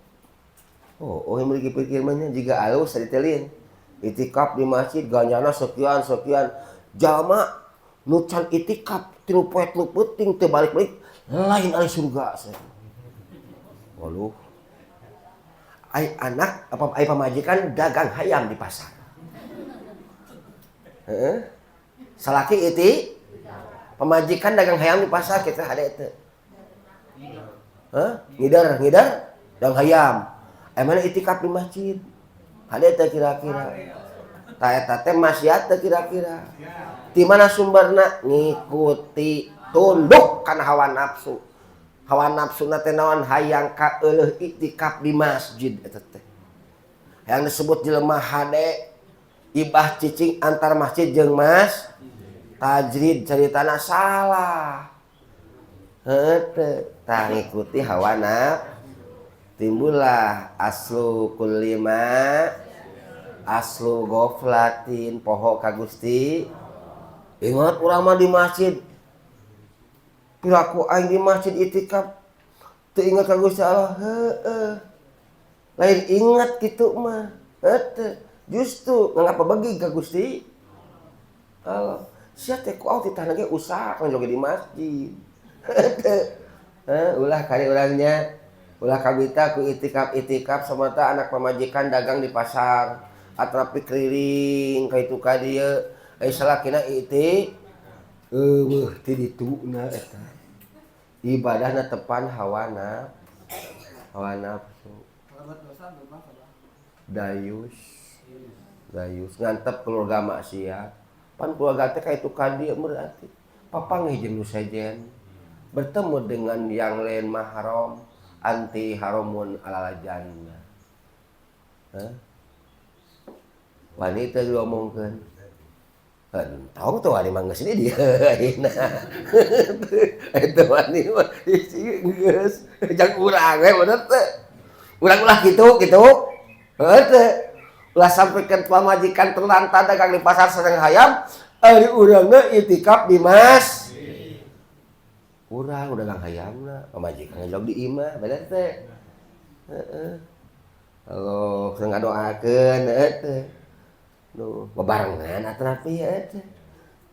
Oh, yang memiliki pikir mah jika alus ditelin. Itikaf di masjid ganjana sekian sekian jalma nu can itikaf 3 poe 3 peuting teu balik-balik lain ahli surga. Waduh. Ai anak apa ai pamajikan dagang hayam di pasar. Heeh. Salaki iti pamajikan dagang hayam di pasar kita hade teu. Hah? Ngidar, ngidar dagang hayam. Ai mana itikaf di masjid? Hade teu kira-kira. Tah eta teh maksiat teu kira-kira. Di mana sumberna? Ngikuti tunduk kana hawa nafsu. Hawa nafsuna teh naon? Hayang kaeuleuh iktikaf di masjid eta teh. Yang disebut jelema hade ibah cicing antar masjid jeung mas tajrid caritana salah. Heuh tah ngikuti hawa nafsu. Timbullah aslu kullima aslu goflatin poho ka Gusti. Ingat urang mah di masjid. Piraku aing di masjid itikaf teu ingat ka Gusti Allah. Heueuh. Lain ingat kitu mah. Heueuh. Justru nganggap begi ka Gusti Allah. Sia teh ku titahna ge usaha kan joge di masjid. Heueuh, ulah kali urangnya. Ulah kabita ku itikaf-itikaf samata anak pamajikan dagang di pasar atrapi keliling ka itu ka dieu ai salakina iti eueuh ti dituna eta ibadahna tepan hawa nafsu dayus dayus ngantep keluarga maksiat pan keluarga teh ka itu ka dieu berarti papanggih jeung nu sejen bertemu dengan yang lain mahram anti haramun alal jannah. Hah? Wanita diomongkeun. Entong tuh wani mah geus di dieu ayeuna. Eta wani mah geus jang urang we bener teu. Urang ulah kitu kitu. Heuh teu. Ulah sampikeun pamajikan terlantar dagang di pasar sareng hayam, ari urangna itikaf di mas. Urang dagang hayamna, pamajikan ngejog di imah, bener teh. Heeh. Allah keur ngadoakeun heueuh teh. Duh, bebarengan atrapi heueuh teh.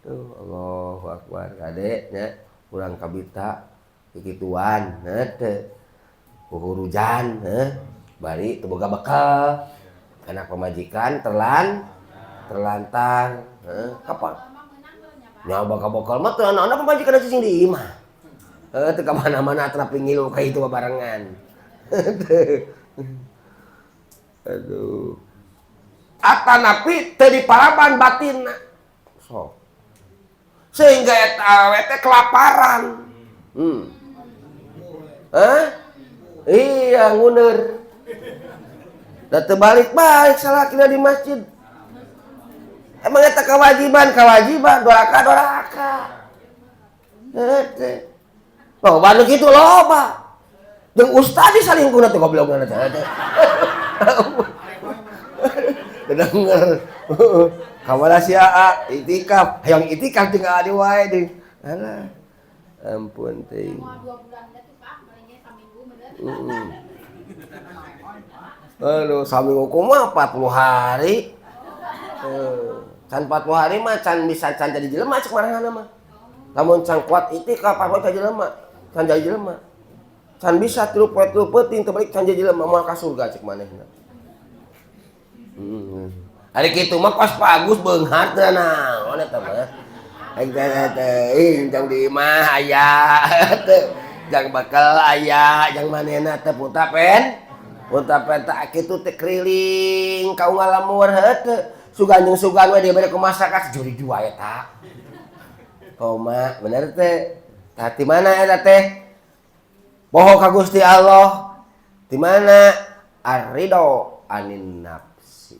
Duh, Allahu akbar kade nya urang kabita kikituan heueuh teh. Huhurujan heuh, bari teu boga bekal. Anak pamajikan terlantar, heuh, kapan? Nya bakal-bakal mah teu anak pamajikan cicing di imah. Heuh teu ka mana-mana atrapi ngilu ka itu babarengan. Aduh. Atanapi teu diparaban batinna. Sok. Sehingga eta awewe teh kelaparan. Hah? Iya nguneur. Da teu balik-balik salakina di masjid. Emang eta kewajiban, kewajiban doraka doraka. Heuh teh. Loba nu kitu loba. Jeung ustad disalingkuhna teh goblokna teh. Denger. Kamana si Aa itikaf, hayang itikaf jeung adi wae deui. Alah. Ampun teuing. Mau 2 bulan teh tuh Pak, palingnya saminggu bener. Heeh. Aduh, saminggu kumaha 40 hari. Can 40 hari mah can bisa can jadi jelema cek marahana mah. Lamun can kuat itikaf apa jadi jelema, can jadi jelema. Can bisa 3 poe 3 peuting teu balik can jadi jelema moal ka surga cek manehna. Heeh. Ari kitu mah kos Pak Agus beunghar teh naon eta mah. Aing teh teuing jang di imah aya teu jang bekal aya jang manehna teh punta pen. Punta pen tah kitu teh keliling ka unggal lemur heuh teu. Sugan jeung sugan we dibere ku masyarakat jurig dua eta. Koma bener teh. Tah ti mana eta teh? Poho ka Gusti Allah. Ti mana? Ar-ridho anin nafsi.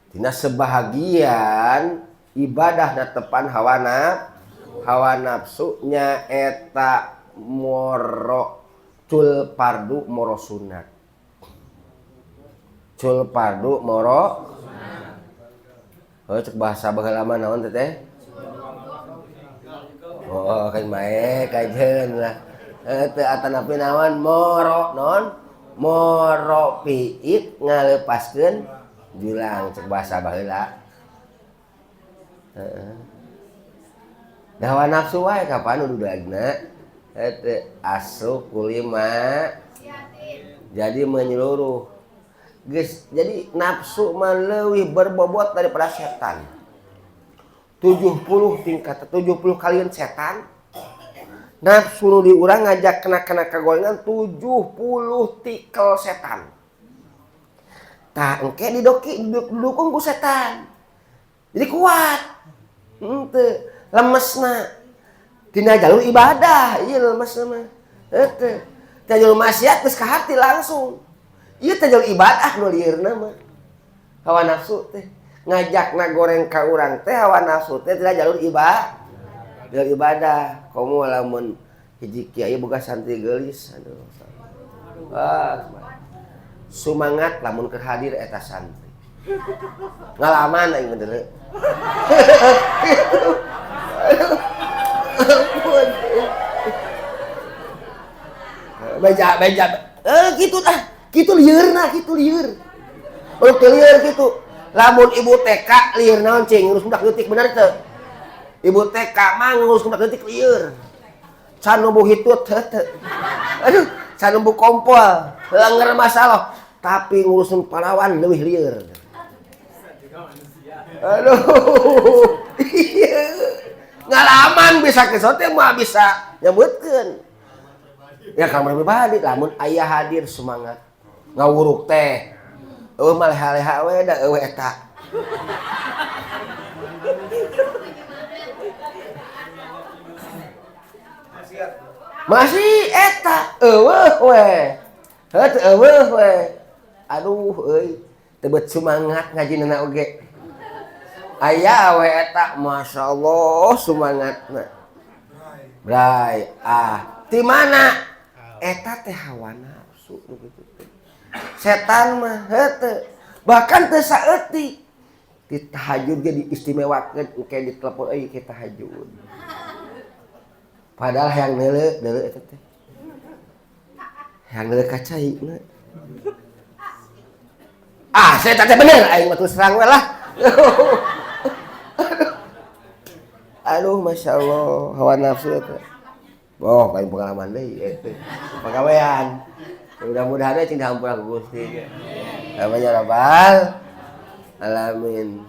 Tina sebahagian ibadah na tepan hawa nafsunya eta moro cul pardu moro sunat. Cul pardu moro. Oh, cek bahasa baheula mah naon teh teh? Oh, kan bae kajeun lah. Teu atanapi naon moro naon? Moro piit ngalepaskeun julang cek bahasa baheula. Heeh. Da hawa nafsu wae kapan nu dudagna? Eta asru kulima. Jadi menyeluruh. Geus jadi nafsu mah leuwih berbobot daripada setan. 70 tingkat 70 kalian setan. Nafsu nu di urang ngajak kena-kena kagorengan 70 tikel setan. Tah engke didoki didukung ku setan. Jadi kuat. Henteu lemesna. Tina jalur ibadah ieu lemesna mah. Henteu. Tina jalur maksiat geus ka hati langsung. Ieu teh jalur ibadah nu lieurna mah. Hawa nafsu teh ngajakna goreng ka urang teh hawa nafsu teh tina jalur ibadah. Lieur ibadah. Komo lamun hiji kiai boga santri geulis, aduh. Ah, sumangat lamun keur hadir eta santri. Ngalaman aing bener. Ampun. Beja beja. Gitu dah. Kitu lieurna, kitu lieur. Baru teu lieur kitu. Lamun ibu TK lieur naon cing ngurus budak leutik bener teu? Ibu TK mah ngurus budak leutik lieur. Can numbuh hitut teu teu. Aduh, can numbuh kompol, lenger masalah. Tapi ngurusin parawan leuwih lieur. Aduh. Ngalaman bisa ke sote mah bisa nyebutkeun. Ya kamar pribadi lamun aya hadir semangat. Ngawuruk teh. Eueuh mah leha-leha we da eueuh eta. Masih eta eueuh we. Heuh teu eueuh we. Aduh euy, teu beut semangat ngajinana oge. Aya we eta masyaallah semangatna. Bray, ah, ti mana? Eta teh hawa nafsu nu kitu teh. Setan mah heuh bahkan teu saeutik. Di tahajud ge diistimewakeun engke ditelepon euy ke tahajud. Padahal hayang neuleuh deuleu eta teh. Hayang neuleuh ka cai na. Ah, saya teh bener aing mah terus terang we lah. Aduh, masya Allah, hawa nafsu eta. Oh, paling pengalaman deui eta. Pagawean. Mudah-mudahan cing dihampura ku Gusti. Namanya Rabbal Alamin.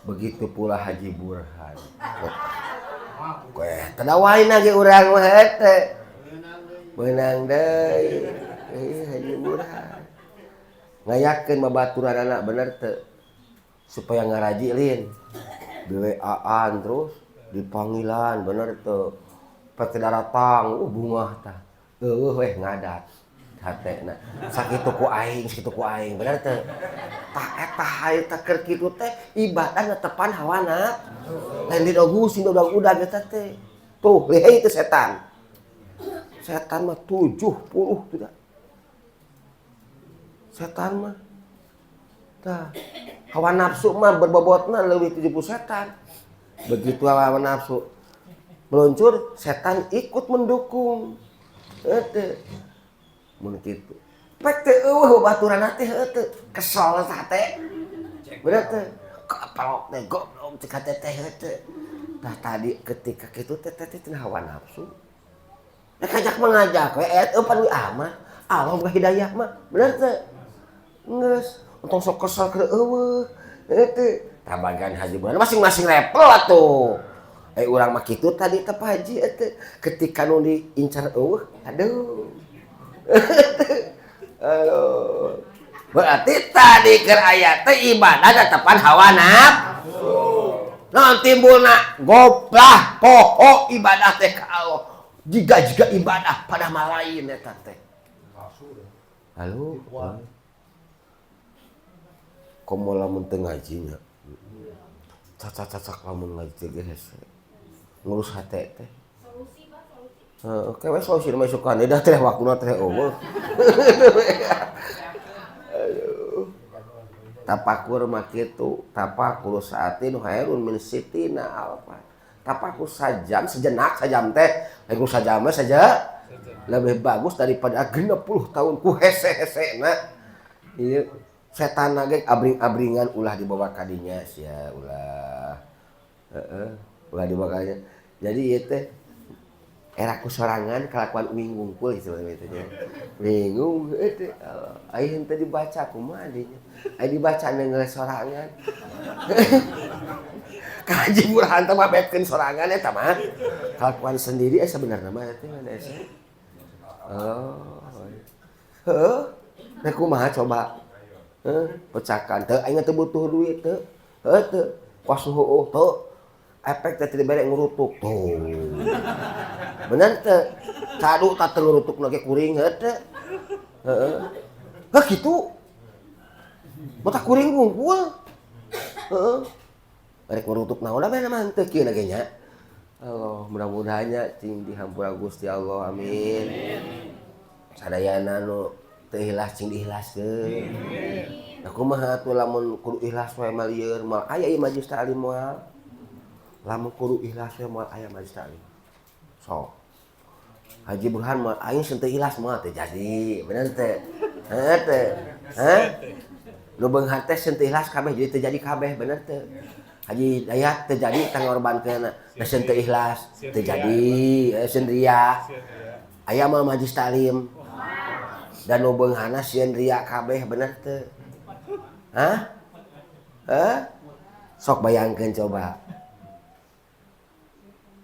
Begitu pula Haji Burhan. Weh, tadawain lagi urang mah eta. Beunang deui. Haji Burhan. Ngayakeun babaturanana bener teu? Supaya ngaraji lin. Di WA-an terus dipanggilan bener teu? Pek teu daratang, bungah tah. Eueuh weh ngadat hatena. Sakitu ku aing, bener teu? Tah eta harita keur kitu teh ibadah netepan hawa nafsu. Lain didogusin udag-udag eta teh. Tuh, lihai teh setan. Setan mah 70 tidak. Setan mah. Tah, hawa nafsu mah berbobotna leuwih 70 setan. Begitu hawa nafsu meluncur, setan ikut mendukung. Heuh. Mun kitu. Pek teh eueuh babaturanna teh heuh teh. Kesel teh. Bener teh. Kapalok teh goblok cek hate teh heuh teh. Tah tadi ketika kitu teh teh teh hawa nafsu. Rek ngajak mengajak we eta pan we amat. Allah boga hidayah mah. Bener teh. Geus, untung sok kesel keur eueuh. Heuh teh. Tah bagian Haji Burhan masing-masing level atuh. Urang mah kitu tadi teh Pak Haji eta. Ketika nu diincar eueuh, aduh. Aduh. Berarti tadi keur aya teh ibadah netepan hawa nafsu. Naon timbulna goplah poho ibadah teh ka Allah. Jiga-jiga ibadah pada malain eta teh. Halo. Komo lamun teu ngajinya. Cacak-cacak lamun ngaji teh geus ngurus hate teh. Solusi Pak, solusi. Heeh, oke we solusi mah isukan dah teh waktuna teh eueuh. Aduh. Tapakur mah kitu, tapakur saatin khairun min sitina alfa. Tapakur sajam sejenak sajam teh, lain ku sajam mah saja lebih bagus daripada 60 tahun ku hese-hesena. Ieu setan ge abring-abringan ulah dibawa ka dinya sia ulah. Heeh, ulah dibawa ka dinya. Jadi ieu teh era ku sorangan kalakuan uing wungkul gitu teh nya. Bingung heuh teh. Aing teh dibaca kumaha dinya. Aing dibaca neungeul sorangan. Ka Haji Burhan teh mah betkeun sorangan eta mah. Kalakuan sendiri sebenarnya mah teh mana sih. Oh. Heuh. Rek kumaha coba? Heuh, pecakan teu aing teu butuh duit teu. Heuh teu. Was heueuh teu. Efek teh teu dibere ngurutuk tuh. Bener teu? Cadu tah teu ngurutuk ge kuring heuh teu. Heeh. Heuh kitu. Mata kuring wungkul. Heeh. Rek ngurutuk naon da mah teu kieu ge nya. Allah, mudah-mudahannya cing dihampura Gusti Allah, amin. Sadayana nu teu ikhlas cing diikhlaskeun. Nah, kumaha atuh lamun kudu ikhlas we mah lieur, moal aya ieu majelis taklim moal. Lamun kudu ikhlas we moal aya majelis taklim. Sok. Haji Burhan moal aing teu ikhlas moal teu jadi, bener teu? Heuh teu? Hah? Nu beunghar teh teu ikhlas kabeh jadi teu jadi kabeh, bener teu? Haji Dayat teu jadi tangorbankeun da teu ikhlas, teu jadi, sieun ria. Aya mah majelis taklim. Dan nu beungharna sieun ria kabeh, bener teu? Hah? Hah? Sok bayangkeun coba.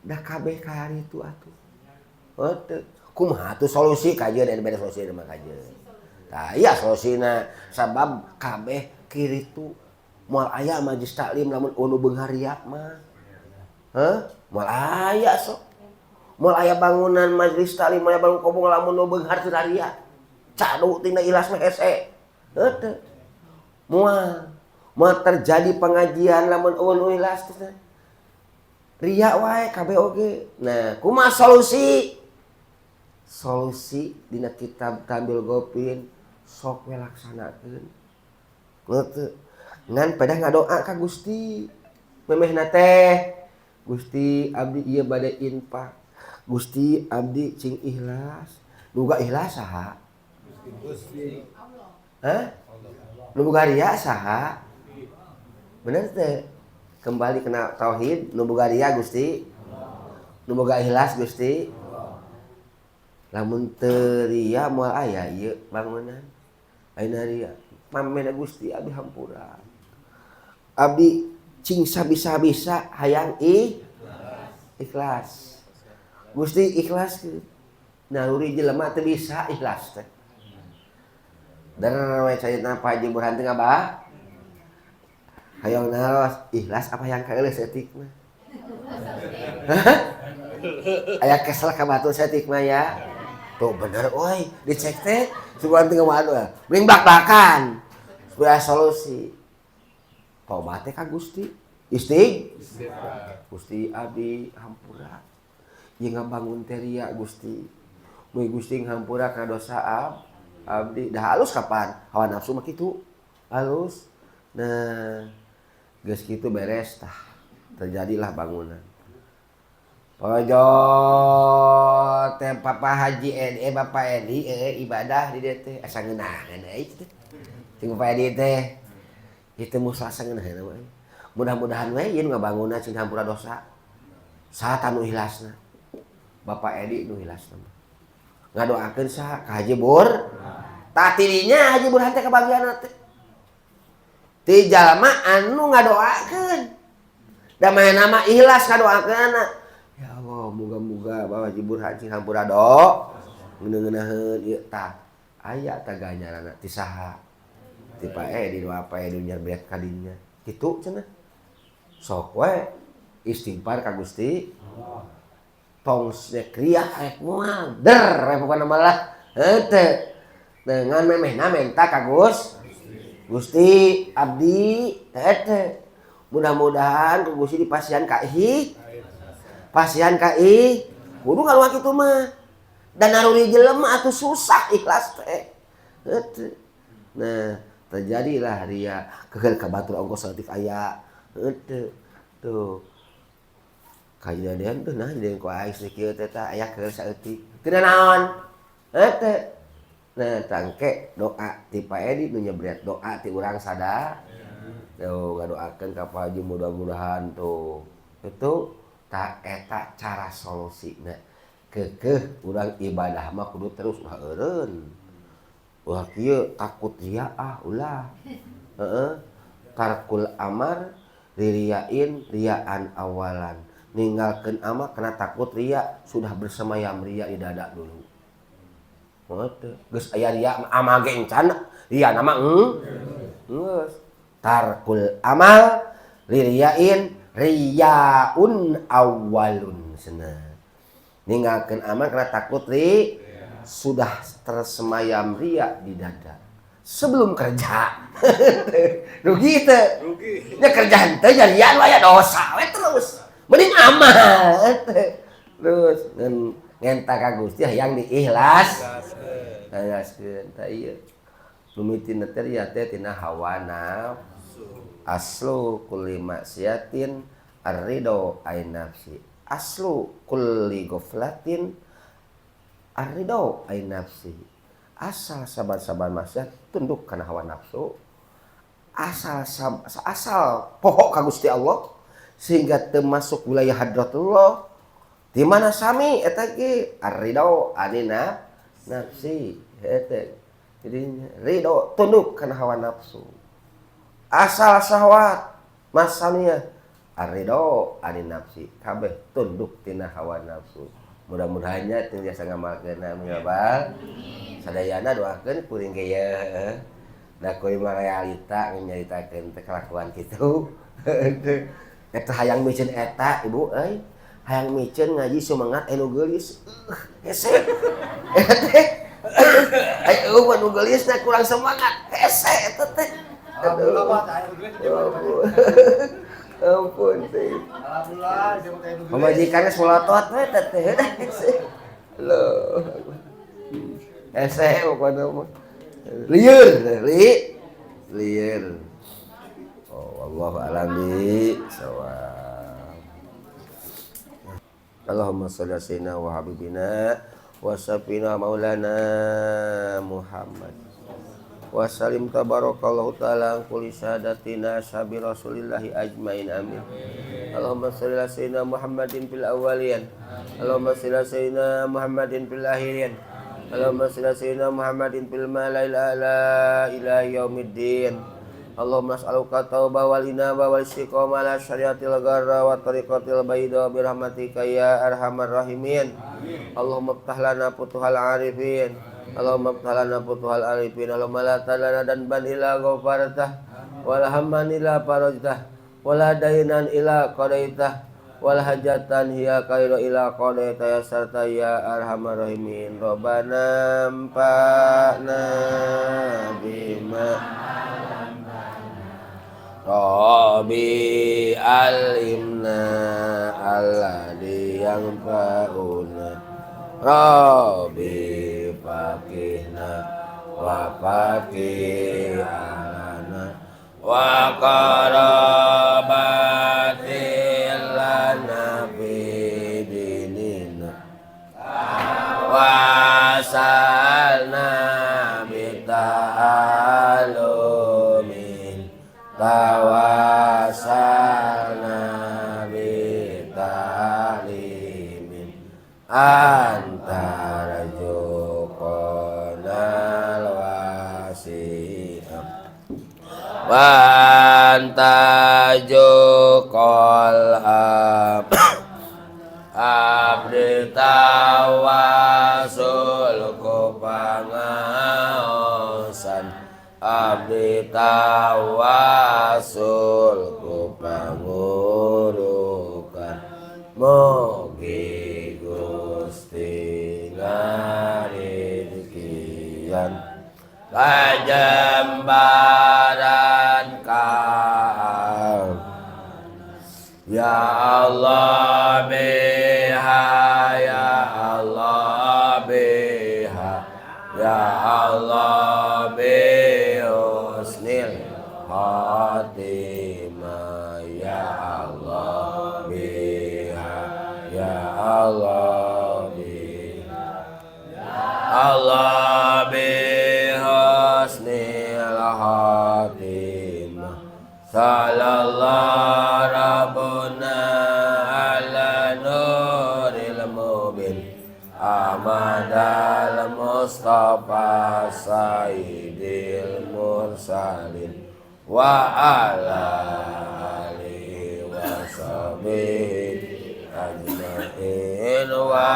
Dah kabeh ka itu atuh. Oh teu. Kumaha atuh solusi kajeun aya beda solusi mah kajeun. Tah iya solusina sabab kabeh kitu moal aya majelis taklim lamun nu beunghar ria mah. Hah? Moal aya sok. Moal aya bangunan majelis taklim, moal aya bangun kobong lamun nu beunghar teu ria. Cadu tina ikhlas mah hese. Heuh teu? Moal. Moal terjadi pengajian lamun euweuh nu ikhlas teh. Ria wae kabeh oge. Nah, kumaha solusi? Solusi dina kitab Tanbihul Ghofilin sok we laksanakeun. Teu? Ngan pedah ngadoa ka Gusti. Memehna teh Gusti abdi ieu bade infak. Gusti abdi cing ikhlas. Nu boga ikhlas saha? Gusti. Hah? Nu boga ria saha? Bener teh? Kembali kena tauhid, nu boga ria Gusti. Nu boga ikhlas Gusti. Lamun teu ria moal aya ieu bangunan. Ayeuna ria. Pamena Gusti abdi hampura. Abdi cing sabisa-bisa hayang ikhlas. Gusti ikhlas naluri jelema teu bisa ikhlas teh. Der we carita Pak Haji Burhan teh ngabah. Hayang naros ikhlas apa yang kaeuleus saeutik mah. Aya kesel ka batur saeutik mah ya. Tuh bener euy, dicek teh sugan teh ngawaduh. Mending blak-blakan. Supaya solusi. Tobat teh ka Gusti. Istighfar. Gusti abdi hampura. Ieu ngabangun teh ria Gusti. Mugi Gusti ngahampura ka dosa abdi. Dah halus kapan? Hawa nafsu mah kitu. Halus. Nah, geus kitu beres tah. Terjadilah bangunan. Pojok teh Papa Haji Edi, Bapak Edi ibadah di dieu teh asa ngeunaheun euy teh. Cing Bapak Edi teh. Ieu musa ngeunaheun we. Mudah-mudahan we ieu ngabangunna cing hampura dosa. Saha nu ikhlasna? Bapak Edi nu ikhlasna mah. Ngadoakeun saha? Ka Haji Bur. Tah tidinya Haji Burhan teh kabagianna teh. Ti jalma anu ngadoakeun. Da manehna mah ikhlas ngadoakeunna. Ya Allah, moga-moga Bapak Haji Burhan cing hampura do. Ngeuneuh-ngeunaheun ieu tah. Aya tah ganjaranna ti saha? Ti Pak Edi, Bapak Edi nyerbet ka dinya. Kitu cenah. Sok we istighfar ka Gusti. Tong rek ria rek moal. Der we pokona mah lah. Heuh teu. Dengan memehna menta ka Gusti abdi teh teh. Mudah-mudahan ku Gusti dipasihan ka pasihan ka kudu ngaluar kitu mah. Dan naruri jelema atuh susah ikhlas teh. Heuh. Nah, terjadilah ria keheul ka batur ongkos saeutik aya. Heuh. Tuh. Kajadian tuh nah jadi ku aing kieu teh tah aya keheul saeutik. Teu naon? Heuh. Nah, tangke doa ti Pak Edi nu nyebret doa ti urang sada. Tuh ngadoakeun ka Pak Haji mudah-mudahan tuh. Itu tah eta cara solusina. Keukeuh urang ibadah mah kudu terus ulah eureun. Ulah kieu takut ria ah ulah. Heeh. Tarkul amar ririain riaan awalan. Ninggalkeun amal karena takut ria, sudah bersemayam ria di dada dulu. Heuh, geus aya ria amal ge encan, ria nama geus. Tarkul amal ririain riyaun awalun cenah. Ninggalkeun amal karena takut sudah tersemayam ria di dada. Sebelum kerja. Rugi teu? Rugi. Nya kerja henteu nya ria nu aya dosa we terus. Mending amal terus ngenta ka Gusti hayang diikhlas. Ikhlaskeun tah ieu. Mimitina teh ya teh tina hawa nafsu. Aslu kulli maksiatin ar-ridho ain nafsi. Aslu kulli ghaflatin ar-ridho ain nafsi. Asal saban-saban maksiat tunduk kana hawa nafsu. Asal asal poho ka Gusti Allah sehingga termasuk wilayah hadratullah di mana sami eta ge ar-ridho anina nafsi eta. Jadi ridho tunduk kana hawa nafsu. Asal syahwat masamia ar-ridho anin nafsi kabeh tunduk tina hawa nafsu. Mudah-mudahannya teu biasa ngamalkeun mingabal. Sadayana doakeun kuring ge ye. Da kuring mah realita nyaritakeun teh kelakuan kitu. Eta hayang miceun eta ibu euy. Hayang miceun ngaji semangat anu geulis. Hese. Eta teh. Ai eueuh nu geulisna kurang semangat. Hese eta teh. Alhamdulillah Pak, Ampun teh. Alhamdulillah, dia mau kayak begini. Pamajikanna solotot we teh teh. Loh. Hese pokona mah. Lieur, lieur. Oh, wallahu a'lam bishawab. Allahumma shalli ala sayyidina wa habibina wa safina maulana Muhammad. Wa salim tabarakallahu ta'ala an kulli sadatina ashabi rasulillahi ajmain amin. Allahumma shalli ala sayyidina Muhammadin fil awwalin. Allahumma shalli ala sayyidina Muhammadin fil akhirin. Allahumma shalli ala sayyidina Muhammadin fil mala'il a'la ila yaumiddin. Allahumma as'aluka taubah wal inabah wal istiqamah ala syariatil gharra wa tariqatil bayda bi rahmatika ya arhamar rahimin. Allahumma ftah lana futuhal arifin. Allahumma ftah lana futuhal arifin. Allahumma la talana danban illa ghafartah wala hamman illa farajtah wala dainan illa qadaitah wala hajatan hiya khairu illa qadaita ya sarta ya arhamar rahimin. Rabbana anfa'na bima Rabbi alimna alladhi yanfa'una Rabbi faqihna wa faqih alana wa qarabatil lana fi dinina wa salna bita'alumin tawasalna bita'limin anta rajuqanal wasi'am wa anta juqal abdi tawasul ku pangaosan abdi tawasul ku pangurukan mugi Gusti ngarizkian kajembaran kaam ya Allah biha ya Allah biha ya Allah bihusnil khatimah ya Allah biha ya Allah biha Allah bihusnil khatimah sallallahu rabbuna ala nuril mubin Ahmad al-Mustafa Sayyidil Mursalin wa ala alihi wa sahbihi ajma'in wa